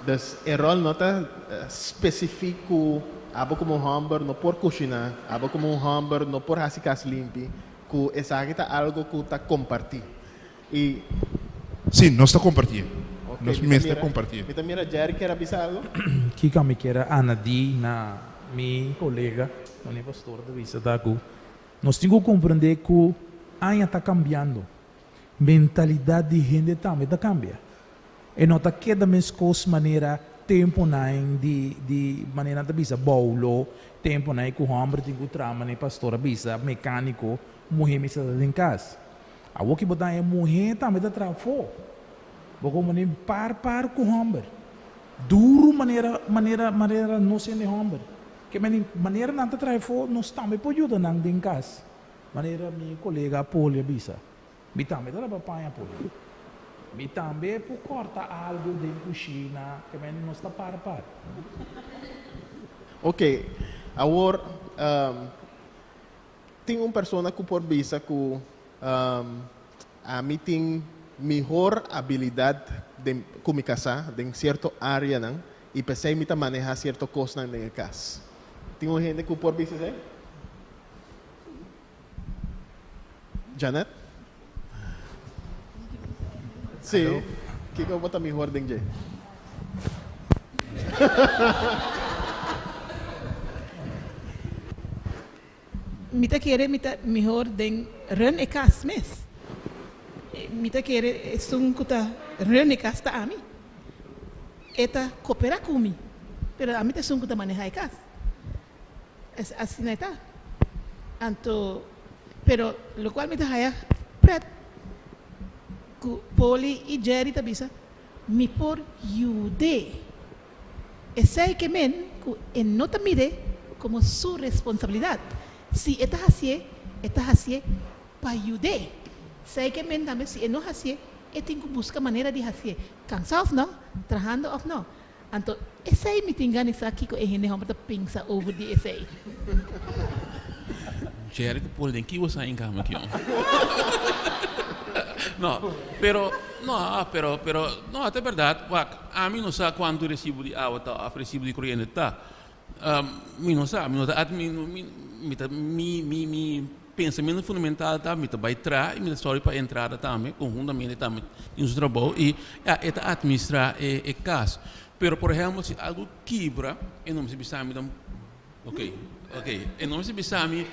Dus e ròl no ta spesifik ku abo komo un hòmber no por kushiná, abo komo un hòmber no por hasi kas limpi, ku esaki ta algu ku ta kompartí. I. Sí, nos ta kompartié. Nos mester kompartié. Mi ta mira Jerry kier a bisa algo. Kiko mi kier a anadí na mi kolega, mi pastor ta bisa ta ku nos tin ku komprendé ku aña ta kambiando, mentalidat di hende tambe ta kambia. E no ta keda meskos manera tempunan di di manera nan ta bisa boulo, tempunan ku hòmber tin ku traha manera e pastor a bisa, mekániko, muhé mester ta den kas. Awor ki bo ta haña muhé tambe ta traha afó. Bo komo ni par par ku hòmber. Duru manera manera manera nos hende hòmber. Ke meni manera nan ta traha afó nos tambe por yuda nan den kas. Manera mi kolega Poli a bisa. Mi tambe ta laba paña Poli. Mi tambe por kòrta algu den kushina. Ke meni nos ta par par. Ok, awor Tin un persona ku por bisa ku ami tin mihor abilidat den ku mi kasá den sierto áreanan i p'esei mi ta manehá sierto kosnan den e kas. Tin un hende ku por bisa esei? Janet? Sí, kiko bo ta mihor den dje? Mi ta kere mi ta mihor den run e kas mes. Mi ta kere esun ku ta run e kas ta ami. E ta koperá ku mi, pero ami ta esun ku ta manehá e kas. Asina e ta. Anto, pero lokual mi ta haya pret ku Poli i Jerry ta bisa, mi por yud'é. Esei ke men ku e no ta mir'é komo su responsabilidat. Si e ta hasié, e ta hasié pa yud'é. Esei ke men tambe si e no hasié, e tin ku buska manera di hasié, kansa òf no, trahando òf no. Anto esei mi tin gana di sa kiko e hende hòmber ta pensa over di esei. Jerry ku Paul den ki bo sa inkama aki on? No, pero no, pero pero no ta bèrdat wak ami no sa kuantu resibo di awa ta òf resibo di koriente ta. Mi no sa, mi no ta admi mi mi ta mi mi mi pensamentu fundamental ta mi ta bai tra i mi ta sòru pa entrada tambe konhuntamente tambe tin su trabou i ya e ta administrá e e kas. Pero por ehèmpel si algu kibra e no mester bisa mi tampoco. Ok, ok. E no mester bisa mi,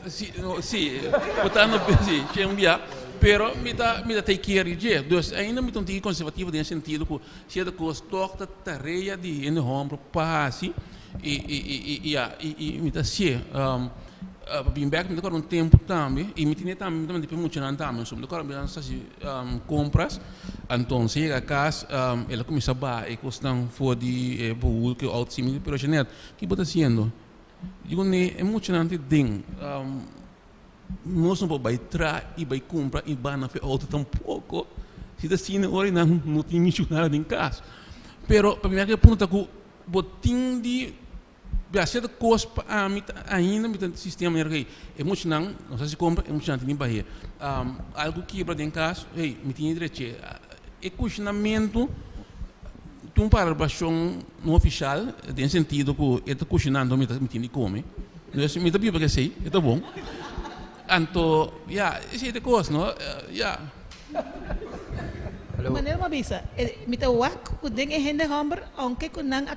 si, no, si, bo ta no, si, shen bia, pero mi ta, mi ta take care di dje. Dus ainda mi ta un tiki konservativo den e sentido ku sierto kos tòg ta tarea di hende hòmber pa hasi i, i, i, i, ya, i, i mi ta hasié. Pa bin bèk mi ta kòrda un tempu tambe, i mi tene tambe, mi ta manda pa e muchanan tambe, so mi ta kòrda mi ta hasi kompras. Anton si yega kas el a kuminsá baha e kosnan for di e boul ku e outo si mi di pero Jeanette ki bo ta hasiendo? Digo ne e muchanan ta den nos no por bai tra i bai kumpra i baha nan for e outo tampoko si ta asina ora nan no tin nichun nada den kas pero pa mi e punto ta ku bo tin di Bia sierto kos pa ami ta ainda mi ta sistema manera hey e muchanan nos hasi kompra e muchanan tin di bahia algu kibra den kas hey mi tin di dreche e kushinamentu tin un parabashon no ofishal den sentido ku e ta kushinando mi ta mi tin di kome entonces mi ta biba ku esei e ta bon anto ya esei ta e kos no ya. Manera mi a bisa mi ta wak ku den e hende hòmber ounke ku nan a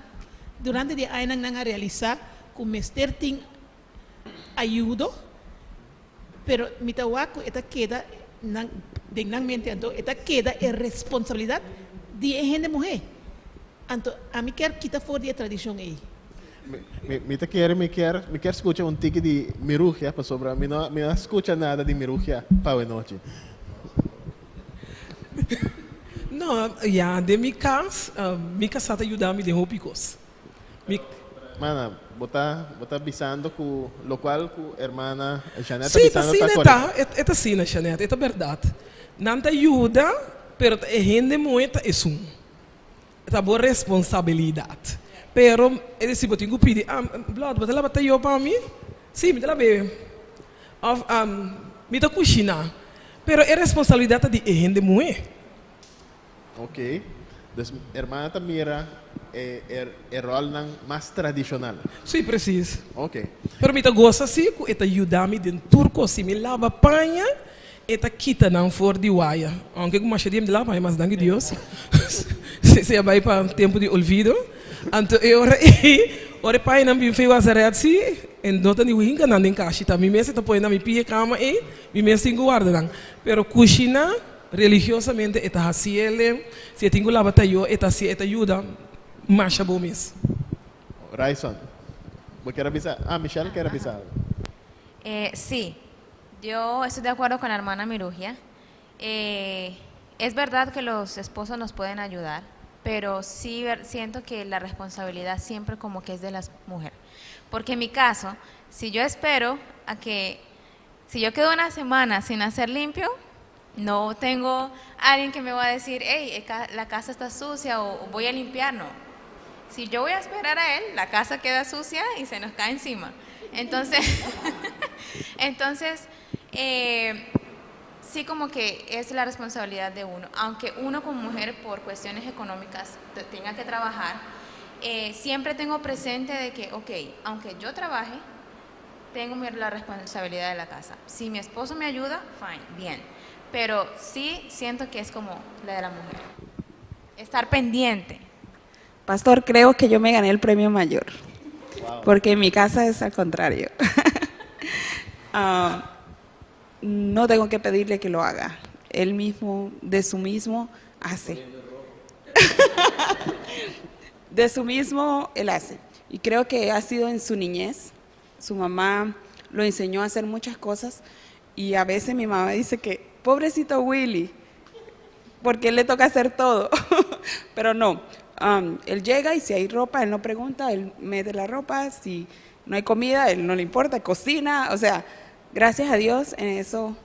Durante di añanan nan a realisá ku mester tin ayudo, pero mi ta wak ku e ta keda nan den nan mente anto e ta keda e responsabilidat di e hende muhé. Anto ami kier kita for di e tradishon ei. Mi mi ta kere mi kier mi kier skucha un tiki di Mirugia pasobra mi no mi no a skucha nada di Mirugia pa awenochi. No, ya, den mi kas, mi kasá ta yuda mi den hopi kos. Mi. Hermana, bo ta, bo ta bisando ku lokual ku hermana Jeanette ta Sí, ta bisando ta asina e korekto? ta, e ta asina, Jeanette, e ta bèrdat. Nan ta yuda, pero ta e hende muhé ta esun. Ta bo responsabilidat. Pero, e di si bo tin ku pidi, ah, Blòt, bo ta laba tayó pa mi? Sí, mi ta lab'é. Òf, mi ta kushiná. Pero e responsabilidat ta di e hende muhé. Ok. Dus hermana ta mira e e ròlnan mas tradishonal. Sí, presis. Ok. Pero mi ta gosa sí ku e ta yuda mi den tur kos. Si mi laba paña. E ta kita nan for di waya. Aunke ku masha dia mi ta laba paña, mas danki Dios esei a bai pa tempu di olvido. Anto e ora ei, ora e pañanan bin fei wasaret si, e no ta ni hinka nan den kashi. Ta mi mes e ta pone na mi pia e kama ei, mi mes tin ku warda nan. Pero kushiná religiosamente e ta hasi el, si e tin ku laba tayó e ta hasi, e ta yuda masha bo mes. Ryson, bo kier a bisa? Ah, Michelle kier a bisa algo. Eh, sí. Yo estoy de acuerdo con la hermana Mirugia. Eh, es verdad que los esposos nos pueden ayudar, pero sí siento que la responsabilidad siempre como que es de la mujer. Porque en mi caso, si yo espero a que, si yo quedo una semana sin hacer limpio, no tengo alguien que me va a decir, hey, la casa está sucia o voy a limpiar, no. Si yo voy a esperar a él, la casa queda sucia y se nos cae encima. Entonces, entonces eh, sí como que es la responsabilidad de uno. Aunque uno como mujer por cuestiones económicas tenga que trabajar, eh, siempre tengo presente de que, ok, aunque yo trabaje, tengo la responsabilidad de la casa. Si mi esposo me ayuda, fine, bien. Pero sí siento que es como la de la mujer. Estar pendiente. Pastor, creo que yo me gané el premio mayor. Porque en mi casa es al contrario. Ah, no tengo que pedirle que lo haga. Él mismo, de su mismo, hace. De su mismo, él hace. Y creo que ha sido en su niñez. Su mamá lo enseñó a hacer muchas cosas. Y a veces mi mamá dice que, pobrecito Willy, porque él le toca hacer todo. Pero no, él llega y si hay ropa, él no pregunta, él mete la ropa, si no hay comida, él no le importa, cocina, o sea, gracias a Dios en eso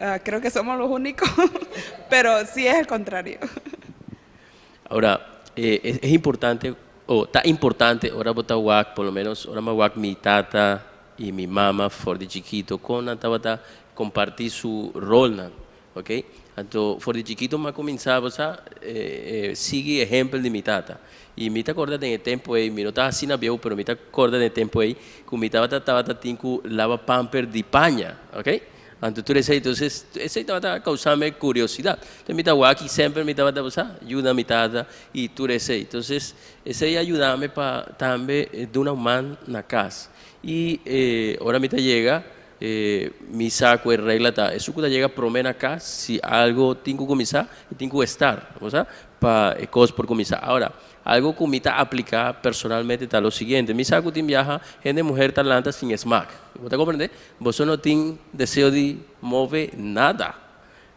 ah, creo que somos los únicos, pero sí es el contrario. Ahora, eh, es, importante, o ta importante, ora bo ta wak, por lo menos, ora m'a wak mi tata y mi mama for di chikito, con nan tabata comparti su rolnan, ok? Anto, for di chikito m'a cuminsa, bo sa, eh, eh, sigui ehempel di mi tata. Y mi ta corda den e tempo ey, mi no ta asina bieu, pero mi ta corda den e tempo ey, cu mi tabata tabata tin cu laba pamper di paña, ok? Anto tur esey, entonces, esey tabata causame curiosidad. Entonces mi ta wak y semper mi tabata, bo sa, yuda mi tata y tur esey. Entonces, esey a yudame pa tambe duna un man na cas. Y ora mi ta yega, mi sa cu e regla ta, esun cu ta yega prome na cas, si algo tin cu cuminsa, e tin cu estar, bo sa, pa e cos por cuminsa. Ahora, algo cu mi ta aplica personalmente ta lo siguiente, mi sa cu tin biaha hende muher ta lanta sin smaak, bo ta comprende? Boso no tin deseo di move nada,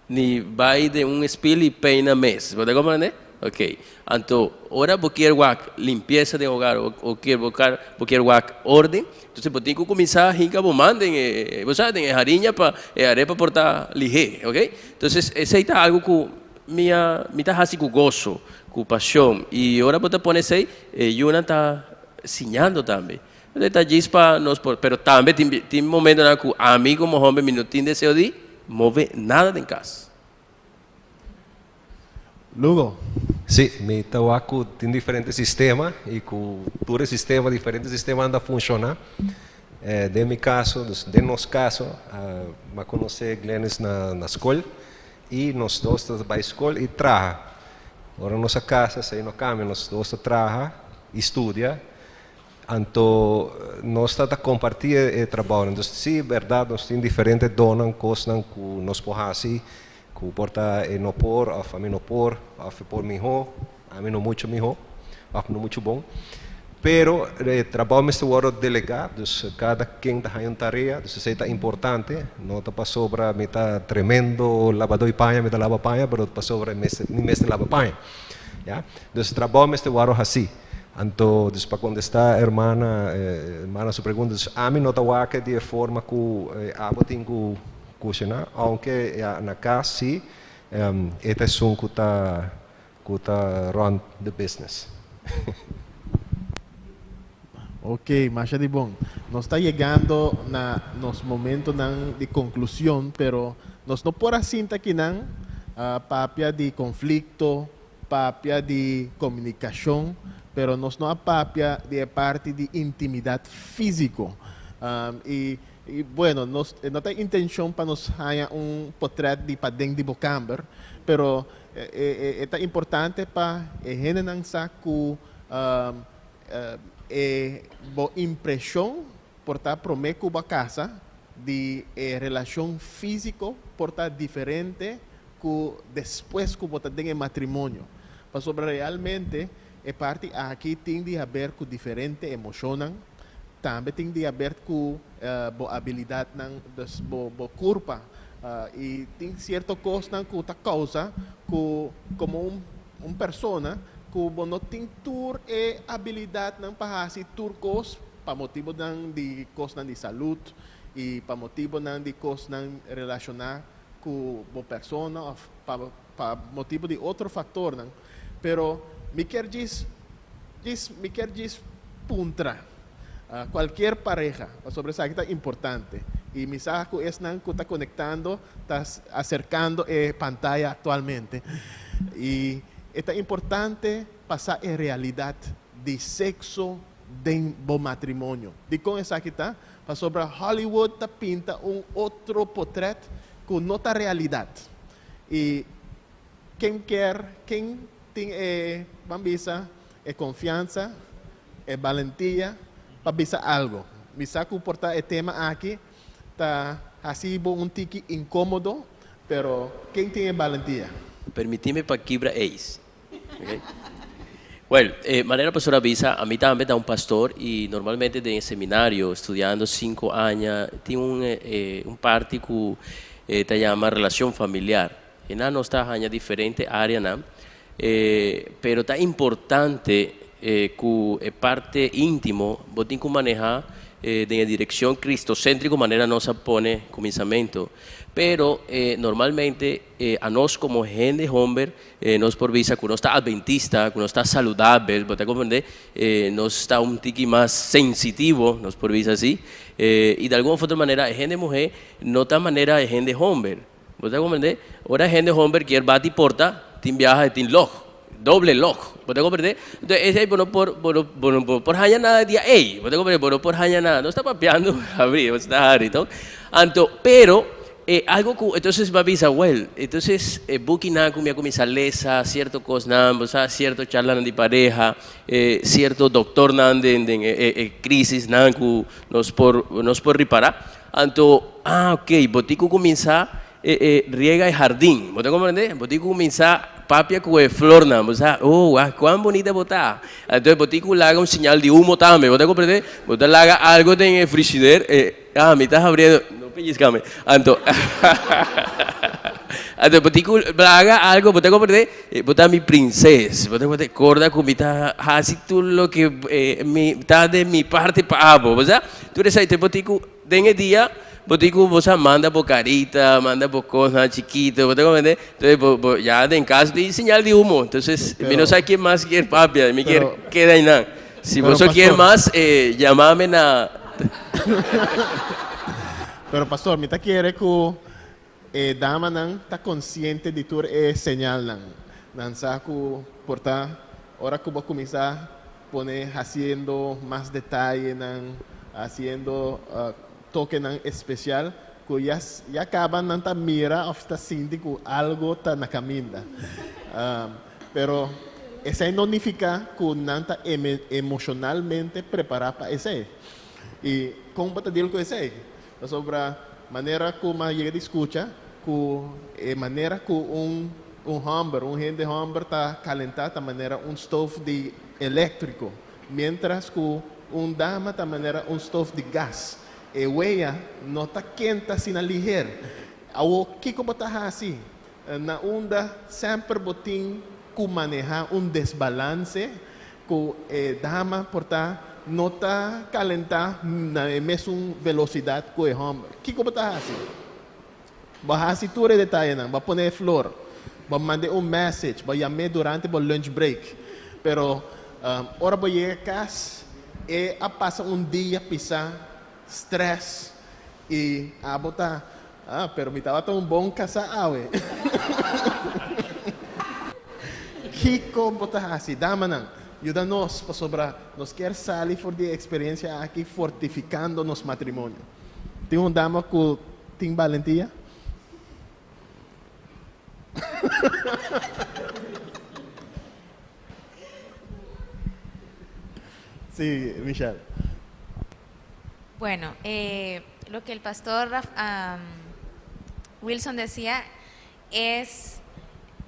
ni bai den un spil y peina mes, bo ta comprende? Ok, anto ora bo kier wak limpieza den hogar o kier bo bo kier wak orden, entonces bo tin cu cuminsa hinca bo man den e, bo sa, den e hariña pa e arepa por ta lihe, ok? Entonces esey ta algo cu mi a, mi ta haci cu goso, cu pasion y ora bo ta pone esey, e yunan ta siñando tambe. Esei ta djis pa nos por, pero tambe tin tin momentonan ku ami komo homber mi no tin deseo di move nada den kas. Lugo. Sí, mi ta wak ku tin diferente sistema i ku tur e sistema, diferente sistemanan ta funshoná. Den mi kaso, dus den nos kaso, mi a konosé Glenys na na skol i nos dos ta bai skol i traha. Ora nos a kasa esei no kambia, nos dos ta traha i studia. Anto nos ta ta kompartí e trabounan. Entonces sí, bèrdat nos tin diferente donnan, kosnan ku nos por hasi, ku por ta e no por òf ami no por, òf e por mihó, ami no muchu mihó òf no muchu bon. Pero e trabou mester wòrdu delegá, dus kada ken ta haña un tarea, dus esei ta importante. No ta pasobra mi ta tremendo labadó di paña, mi ta laba paña, pero pasobra mi mester laba paña. Ya, dus trabou mester wòrdu hasí. Anto, dus pa kontestá hermana, hermana su pregunta, dus ami no ta wak di e forma ku abo tin ku kushiná, ounke ya na kas sí, e ta esun ku ta ku ta run the business. Ok, masha di bon. Nos ta yegando na nos momentonan di konklushon, pero nos no por a sinta akinan papia di konflikto, papia di komunikashon, pero nos no a papia di e parti di intimidat físiko. I I bueno, nos no ta intencion pa nos haña un potret di paden di bo kamber, pero e ta importante pa e hendenan sa ku e bo impresion por ta prome ku bo a kasa di e relashon físiko por ta diferente ku despues ku bo ta den e matrimonio. Pasobra realmente e parti aki tin di haber ku diferente emoshonnan, tambe tin di haber ku bo abilidatnan, dus bo bo kurpa i tin sierto kosnan ku ta kousa ku komo un un persona ku bo no tin tur e abilidatnan pa hasi tur kos pa motibonan di kosnan di salud i pa motibonan di kosnan relashoná ku bo persona òf pa pa motibo di otro faktornan. Pero mi kier djis djis mi kier djis puntra cualkier pareha pasobra esaki ta importante y mi sa cu esnan cu ta conectando ta acercando e pantaya actualmente y e ta importante pa sa e realidad di sexo den bo matrimonio. Dicon esaki ta? Pasobra Hollywood ta pinta un otro potret cu no ta realidad y Ken kier, ken tin e, ban bisa, e konfiansa, e balentia pa bisa algo? Mi sa ku por ta e tema aki ta hasi bo un tiki inkomodo, pero ken tin e balentia? Permití mi pa kibra eis. Ok. Well, e manera pastor a bisa, ami tambe ta un pastor i normalmente den e seminario, studiando sinku aña, tin un, un parti ku ta yama relacion familiar. E nan nos ta haña diferente áreanan, pero ta importante ku e parte íntimo bo tin ku manehá den e direkshon kristosèntriko manera nos a pone kuminsamentu. Pero normalmente anos komo hende homber nos por bisa ku nos ta adventista, ku nos ta saludabel, bo ta komprendé, nos ta un tiki mas sensitivo, nos por bisa así, i di algun òf otro manera e hende muhé no ta manera e hende homber. Bo ta comprende? Ora hende homber kier bati porta, tin biaha e tin log, doble log. Bo ta comprende? Entonces esey bo no por, bo no, bo no por haña nada dia ey. Bo ta comprende? Bo no por haña nada. Nos ta papiando abri, bo ta hari, to? Anto, pero, e algo cu, entonces bo a bisa, well, entonces e bukinan cu mi a cuminsa lesa, cierto cosnan, bo sa, cierto charlanan di pareha, e cierto doctornan den, den e, e, e crisisnan cu nos por, nos por ripara. Anto, ah, ok, bo tin ku kuminsá e e riega e hardin. Bo ta komprendé? Bo tin ku kuminsá papia ku e flornan. Bo sa, oh, wak, kuan bunita bo ta. Anto bo tin ku laga un siñal di humo tambe. Bo ta komprendé? Bo ta laga algo den e frishider, e, ah, mi ta habriendo, no pellizcame. Anto, anto bo tin ku laga algo, bo ta komprendé? Bo ta mi prinses. Bo ta komprendé? Korda ku mi ta hasi tur loke mi ta den mi parti pa abo. Bo sa? Tur esei te bo tin ku den e dia bo tin ku bo sa manda bo karita, manda bo kosnan chikito, bo ta komprende? Entonces bo bo ya den kas tin señal di humo. Entonces mi no sa ken mas kier papia, mi kier keda einan. Si boso kier mas yamame na. Pero pastor mi ta kere ku e damanan ta konsiente di tur e señalnan. Nan sa ku por ta ora ku bo kuminsá pone hasiendo mas detayenan, hasiendo tokenan espesial ku ya ya kaba nan ta mira òf ta sinti ku algo ta na kaminda. Pero esei no nifiká ku nan ta emoshonalmente prepará pa esei. I kon bo ta deal ku esei? Pasobra manera ku mi a yega di skucha ku e manera ku un un hòmber, un hende hòmber ta kalentá ta manera un stof di eléktriko, miéntras ku un dama ta manera un stof di gas. E wea no ta kenta asina liher. Awor kiko bo ta hasi? Na unda semper bo tin ku manehá un desbalanse ku e dama por ta no ta kalentá na e mesun velosidat ku e hòmber. Kiko bo ta hasi? Bo a hasi tur e detayenan, bo a pone e flor, bo a mand'é un message, bo a yam'é durante bo lunch break. Pero ora bo yega kas e a pasa un dia pisá, stress i abo ta Ah, pero mi tabata un bon kasá awe. Kiko bo ta hasi? Damanan, yuda nos, pasobra nos kier sali for di e eksperensia aki fortifikando nos matrimonio. Tin un dama ku tin balentia? Sí, Michelle. Bueno, eh, lo que el pastor Wilson decía es,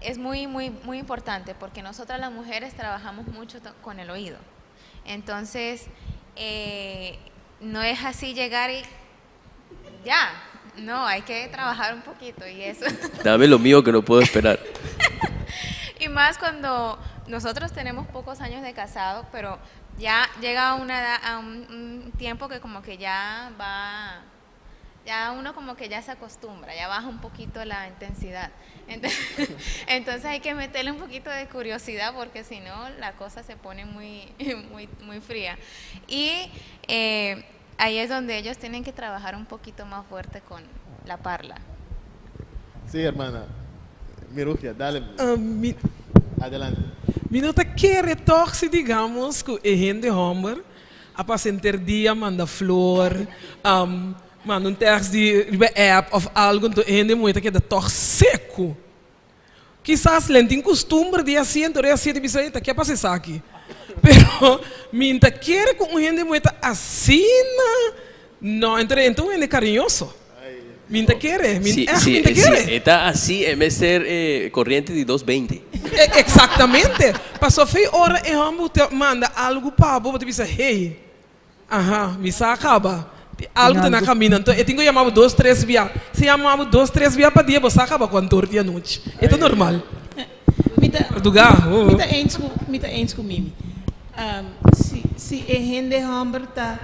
es muy, muy, muy importante porque nosotras las mujeres trabajamos mucho con el oído. Entonces, eh, no es así llegar y ya, no, hay que trabajar un poquito y eso. Dame lo mío que no puedo esperar. Y más cuando nosotros tenemos pocos años de casado, pero ya llega a una edad, a un tiempo que como que ya va, ya uno como que ya se acostumbra, ya baja un poquito la intensidad. Entonces, entonces hay que meterle un poquito de curiosidad porque si no la cosa se pone muy, muy, muy fría. Y ahí es donde ellos tienen que trabajar un poquito más fuerte con la parla. Sí, hermana. Mirugia, dale. Ah, mi, Adelante. Mi no ta kere toch si digamos ku e hende hòmber a pasa henter dia manda flor, manda un tèks di riba app òf algu, anto e hende muhé ta keda tòg seku. Kisas len tin kustumber di hasi anto e hasi ta bisa e ta ke pasa esaki. Pero mi no ta kere ku un hende muhé ta asina, no, anto e ta un hende kariñoso. Mi ta kere, mi Si, echt si, mi ta si kere. e ta así, e mester e corriente di dos beinti. E, exactamente. Paso fei ora e homber te manda algo pa bo, bo ta bisa, hey, aha, mi sa caba. Tin algo ta na camino. Anto e tin cu yama bo dos, tres bia. Si yama bo dos, tres bia pa dia, bo sa caba cu antor di anochi. E ta normal. Mi ta, Portugal, oh. mi ta eens cu, mi ta eens cu Mimi. Si, si e hende homber ta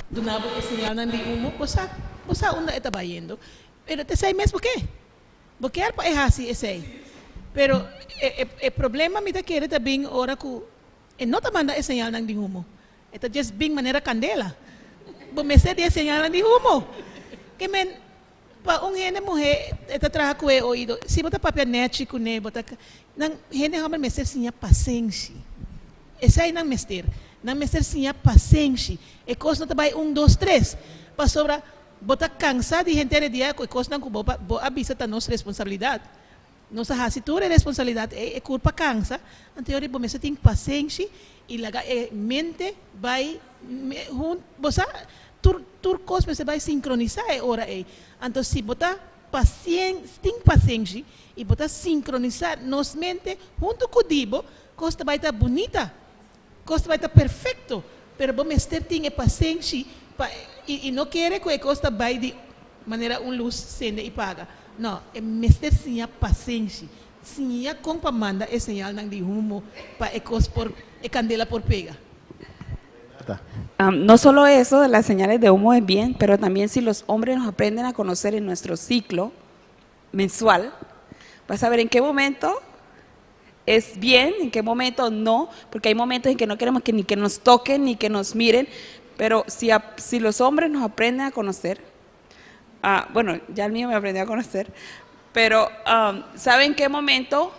duna bo e señalnan di humo, bo sa, bo sa unda e ta bayendo. Pero ta esei mes bo ke. Bo kier pa e hasi esei. Pero e, e, e problema mi ta kere ta bin ora ku e no ta manda e señalnan di humo. E ta djes bin manera kandela. Bo mester di e señalnan di humo. Ke men, pa un hende muhé e ta traha ku e oido. Si bo ta papia nèchi kuné, bo ta, nan hende hòmber mester siña pasenshi. Esei nan mester. Nan mester siña pasenshi. E kos no ta bai un, dos, tres. Pasobra bo ta kansa di henter e dia ku e kosnan ku bo bo a bisa ta nos responsabilidat. Nos a hasi tur e responsabilidat ei, e kurpa kansa, anto yori bo mester tin pasenshi i laga e mente bai hun, bo sa, tur tur kos mester bai sinkronisá e ora ei. Anto si bo ta pasien tin pasenshi i bo ta sinkronisá nos mente huntu ku di bo, Kos ta bai ta bunita, kos ta bai ta perfekto, pero bo mester tin e pasenshi pa i no kere ku e kos ta bai di manera un lus sende i paga. No, e mester siña pasenshi, siña kon pa manda e señalnan di humo pa e kos por, e kandela por pega. No solo eso de las señales de humo es bien, pero también si los hombres nos aprenden a conocer en nuestro ciclo mensual, vas a ver en qué momento es bien, en qué momento no, porque hay momentos en que no queremos que ni que nos toquen ni que nos miren, pero si, si los hombres nos aprenden a conocer, ah, bueno, ya el mío me aprendió a conocer, pero ¿saben qué momento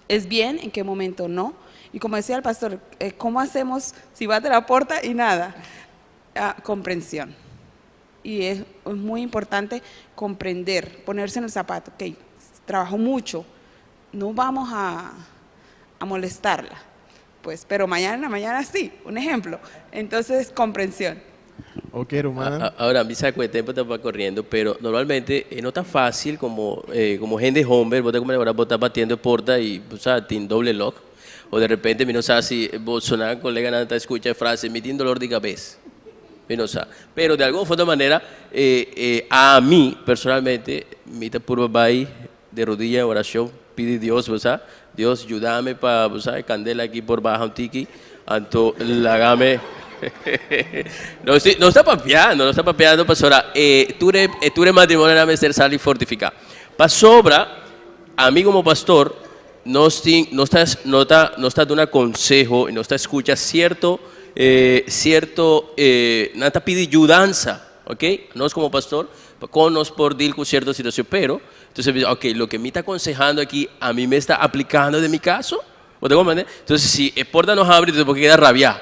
es bien, en qué momento no? Y como decía el pastor, eh, ¿cómo hacemos si va de la puerta y nada? Ah, comprensión. Y es muy importante comprender, ponerse en el zapato. Ok, trabajo mucho, no vamos a, a molestarla. Pues, pero mañana en la mañana sí, un ejemplo. Entonces, comprensión. Ok, ruman. Ahora, mi sa ku e tempu ta koriendo, pero normalmente no ta fásil komo, komo hende hòmber, bo ta komo ora bo ta batiendo porta i bo sa tin doble lock, o de repente mi no sa si bosonan koleganan ta skucha e frase mi tin dolor di kabes. Mi no sa. Pero di algun of otro manera, ami personalmente mi ta purba bai de rodilla en oracion pidi Dios, bo sa, Dios yudami pa, bo sa, e candela aki por baha un tiki, anto lagami no si, nos ta papiando, nos ta papiando pasobra e tur e, e tur e matrimonionan mester sali fortifica. Pasobra ami como pastor nos tin, nos ta, no ta, nos ta duna conseho y nos ta scucha cierto, cierto, nan ta pidi yudansa, ok, nos como pastor, pa con nos por deal cu cierto situacion, pero, entonces bisa, ok, loke mi ta aconsehando aki, ami mes ta aplicando den mi caso? Bo ta comprende? Entonces, si e porta no habri, entonces bo keda rabia,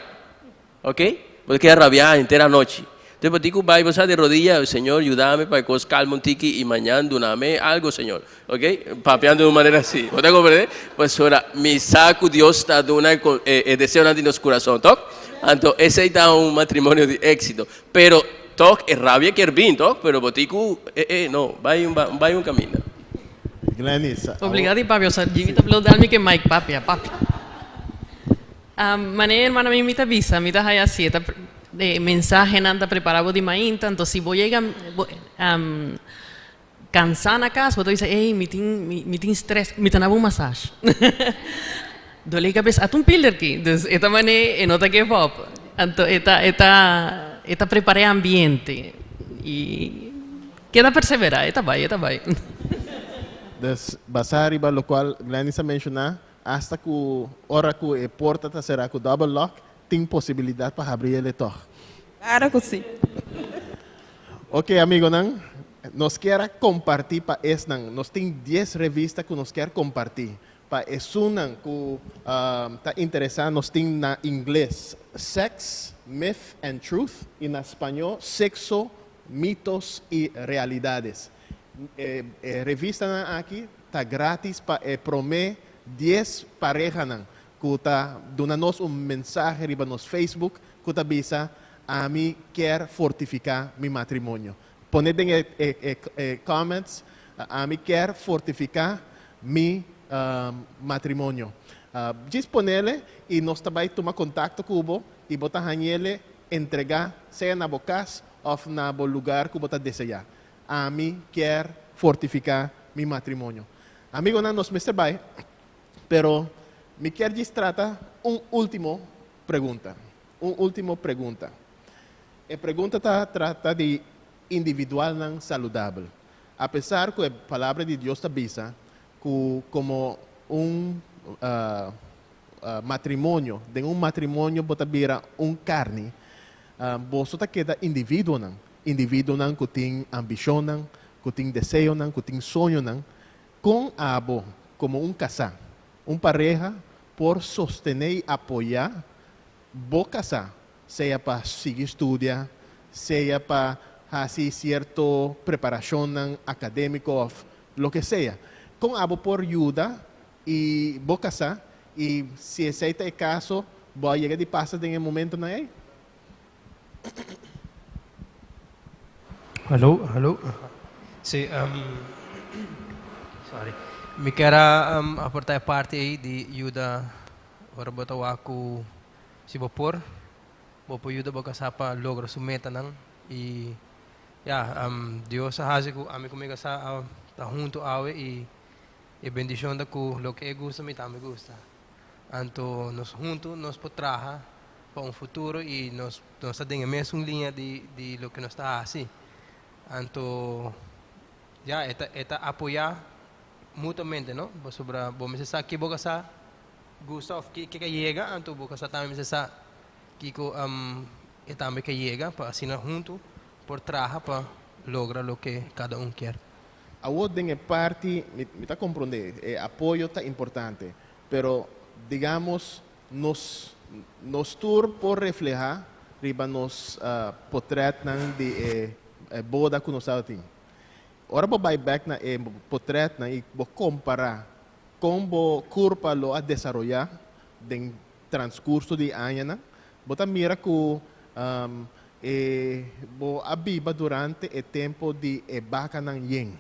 ok, bo ta keda rabia henter anochi. Entonces bo tin ku bai bo sa di rodia, Señor yudami pa e kos kalma un tiki i mañan dunami algo Señor. Ok, papiando di un manera así. Bo ta comprende? Pasobra mi sa ku Dios ta duna e e deseonan di nos kurason, tok? Anto esei ta un matrimonio di éxito. Pero tok e rabia kier bin, tok? Pero bo tin ku, eh eh, no, bai un bai un kaminda. Glenys, awor. Obligá di papia, osea Jimmy ta blow dal mi ke Mike papia, papia. Manera hermana mi mi ta bisa, mi ta haya si e ta e mensahenan ta prepara bo di mainta, anto si bo yega bo Cansá na cas bo ta bisa ey mi tin mi tin stress mi ta na bo un massage dole cabes ata un pilder ki dus e ta mane e no ta give up anto e ta e ta e ta prepara e ambiente y keda persevera e ta bay e ta bay. Dus basá riba locual Glenys a menciona hasta cu ora cu e porta ta cera cu double lock tin posibilidad pa habri el e tog. Claro cu si. Ok amigonan, nos kier a comparti pa esnan, nos tin dies revista cu nos kier comparti. Pa esunnan cu ta interesa nos tin na ingles Sex, Myth and Truth y na spaño Sexo, Mitos y Realidades. E revistanan aki ta gratis pa e prome dies parehanan cu ta duna nos un mensahe riba nos Facebook cu ta bisa, Ami kier fortifica mi matrimonio. Pone den e comments, Ami kier fortifica mi matrimonio. Djis ponele y nos ta bay tuma contacto cu bo y bo ta hañele entrega sea na bo cas of na bo lugar cu bo ta desea. Ami kier fortifica mi matrimonio. Amigonan nos mester bay, pero mi kier djis trata un ultimo pregunta. Un último pregunta. E pregunta ta trata di individualnan saludabel. Apesar ku e Palabra di Dios ta bisa ku komo un matrimonio, den un matrimonio bo ta bira un karni, boso ta keda individuonan, individuonan ku tin ambishonnan, ku tin deseonan, ku tin soñonan. Kon abo komo un kasá, un pareha por sostené i apoyá bo kasá, sea pa sigui studia, sea pa hasi sierto preparashonnan akadémiko òf loke sea. Kon abo por yuda i bo kasá i si esei ta e kaso, bo a yega di pasa den e momentonan ei? Hallo, hallo. Sí, sorry. Mi kier a aporta e parti ei di yuda ora bo ta wak ku si bo por, bo por yuda bo kasá pa logra su metanan. I ya, Dios a hasi ku ami ku mi kasá a ta huntu awe i e bendishon ta ku loke e gusta mi tambe gusta. Anto nos huntu nos por traha pa un futuro y nos nos ta den e mesun liña di di loke nos ta haci. Anto ya e ta e ta apoya mutuamente no, pasobra bo mester sa ke bo ka sa gusta of ke ke ka yega anto bo ka sa tambe mester sa kiko e tambe ke yega pa asina huntu por traha pa logra loke kada un kier. Awor den e parti mi mi ta comprende e apoyo ta importante pero digamos Nos nos tur por reflehá riba nos potrètnan di e boda ku nos tabatin. Ora bo bai bèk na e potrètnan i bo kompará kon bo kurpa lo a desaroyá den transkurso di añanan, bo ta mira ku e bo a biba durante e tempu di e bakanan yen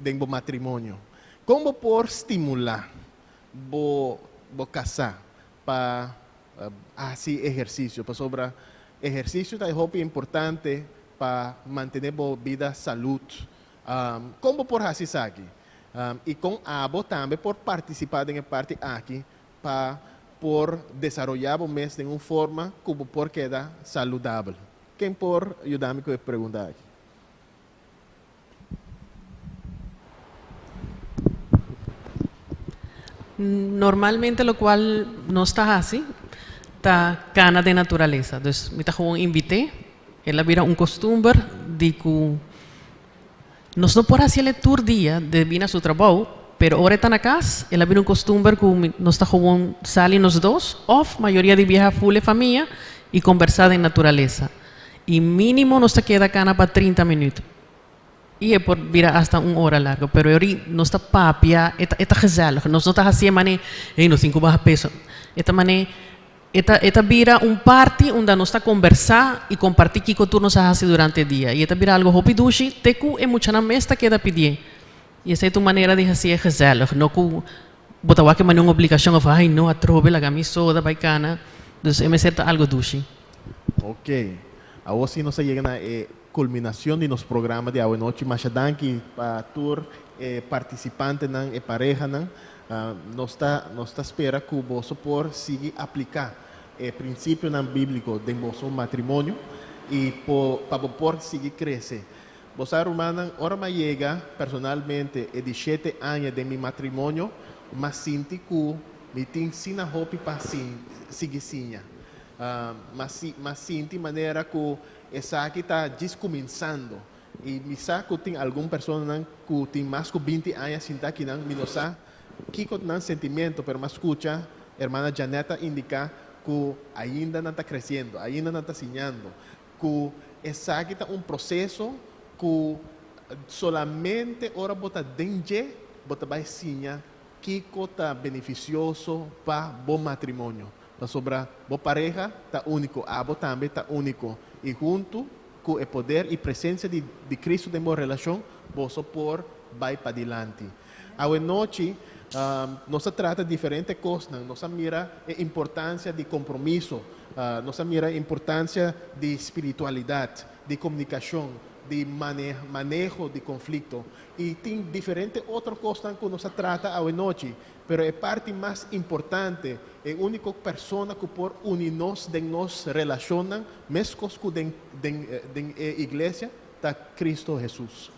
den bo matrimonio. Kon bo por stimulá bo bo kasá pa hasi ehersisio pasobra ehersisio ta e hopi importante pa mantené bo bida salud. Kon bo por hasi esaki? I kon abo tambe por partisipá den e parti aki pa por desaroyá bo mes den un forma ku bo por keda saludabel? Ken por yuda mi ku e pregunta aki? Normalmente locual nos ta haci ta cana den naturalesa. Dus mi ta gewoon invit'é. El a bira un costumber di cu nos no por haciel tur dia debí na su trabou, pero ora e ta na cas el a bira un costumber cu nos ta gewoon sali nos dos of mayoria di biaha full e famia y combersa den naturalesa. Y minimo nos ta keda cana pa 30 minuut. Y e por bira hasta un ora largo. Pero ori nos ta papia, e ta, e ta gezellig. Nos no ta hacié mane, hey, nos tin cu baha peso. E ta mane, e ta, e ta bira un parti unda nos ta combersa y comparti kico tur nos a haci durante e dia. Y e ta bira algo hopi dushi te cu e muchanan mes ta keda pidié. Y esey ta un manera di hacié gezellig, no cu bo ta wak e mane un obligacion of ay no atrobe laga mi soda bay cana. Dus e mester ta algo dushi. Ok. Awor si nos a yega na e culminacion di nos programa di awe nochi. Masha danki pa tur e participantenan, e parehanan. Nos ta nos ta spera cu boso por sigui aplica e principionan biblico den boso matrimonio y po pa bo por sigui crece. Bo sa rumannan, ora m'a yega personalmente e di shete aña den mi matrimonio, m'a sinti cu mi tin sina hopi pa sigui siña. M'a m'a sinti manera cu esaki ta djis cuminsando. Y mi sa cu tin algun personanan cu tin mas cu binti aña sinta akinan, mi no sa kico ta nan sentimiento, pero m'a scucha hermana Janet ta indica cu ainda nan ta creciendo, ainda nan ta siñando. Ku esaki ta un proseso ku solamente ora bo ta den dje bo ta bai siña kiko ta benefisioso pa bo matrimonio. Pasobra bo pareha ta úniko, abo tambe ta úniko, i huntu ku e poder i presensia di di Kristu den bo relashon boso por bai padilanti. Awe nochi nos a trata diferente kosnan, nos a mira e importansia di kompromiso, nos a mira e importansia di spiritualidat, di komunikashon, di maneho di konflikto i tin diferente otro kosnan ku nos a trata awe nochi. Pero e parti mas importante, e úniko persona ku por uni nos den nos relashonnan, meskos ku den den e iglesia, ta Kristu Hesus.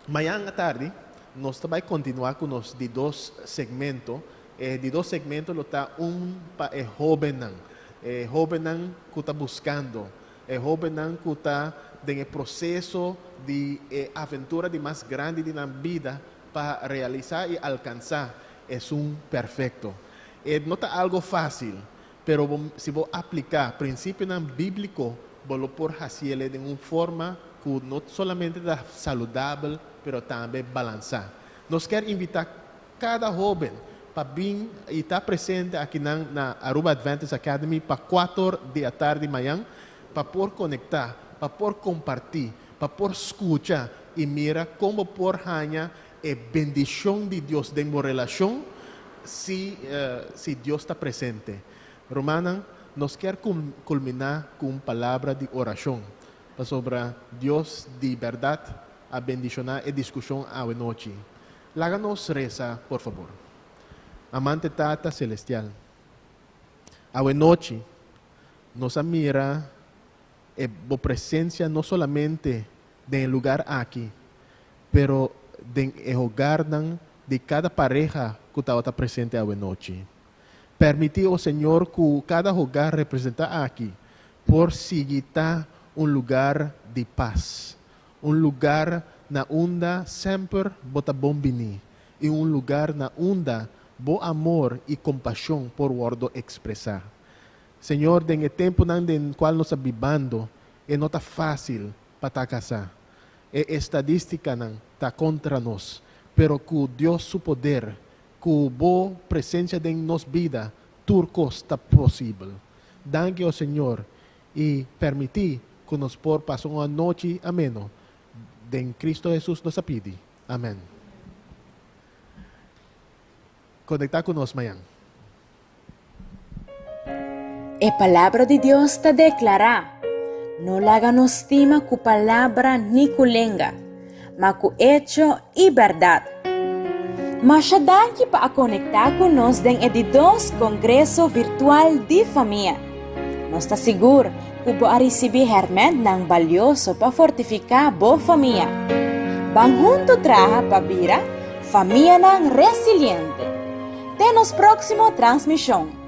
Mañan atardi nos ta bai kontinuá ku nos di dos segmento. E di dos segmento lo ta un pa e hóbennan, e hóbennan ku ta buskando, e hóbennan ku ta den e proseso di e aventura di mas grandi di nan bida pa realisá i alkansá esun perfekto. E no ta algo fásil, pero bo si bo apliká prinsipionan bíbliko bo lo por hasiele den un forma ku no solamente ta saludabel pero tambe balansá. Nos kier invitá kada hóben pa bin i ta presente akinan na Aruba Adventist Academy pa kuator di atardi mañan pa por konektá, pa por kompartí, pa por skucha i mira kon bo por haña e bendishon di Dios den bo relashon si si Dios ta presente. Rumannan, nos kier kulminá ku un palabra di orashon, pasobra Dios di bèrdat a bendishoná e diskushon awe nochi. Laga nos resa, por fabor. Amante Tata Selestial, awe nochi nos a mira e Bo presensia no solamente den e lugar aki, pero den e hogarnan di kada pareha ku tabata presente awe nochi. Permití, o Señor, ku kada hogar representá aki por sigui ta un lugar di pas, un lugar na unda semper Bo ta bon biní i un lugar na unda Bo amor i kompashon por wòrdu ekspresá. Señor, den e tempunan den kual nos ta bibando, e no ta fásil pa ta kasá. E estadístikanan ta kontra nos, pero ku Dios su poder Ku Bo presencia den nos bida tur kos ta posibel. Danki o Señor i permiti ku nos por pasa un anochi ameno den Cristo Jesus nos a pidi. Amen. Konekta ku nos mañan. E Palabra di Dios ta deklará, No laga nos stima ku palabra ni ku lenga, ma ku echo i bèrdat. Masha danki pa a konektá ku nos den e di dos Kongreso Virtual di Famia. Nos ta sigur ku bo a risibí hèrmèntnan balioso pa fortifiká bo famia. Ban huntu traha pa bira famianan resiliente. Te nos próksimo transmishon!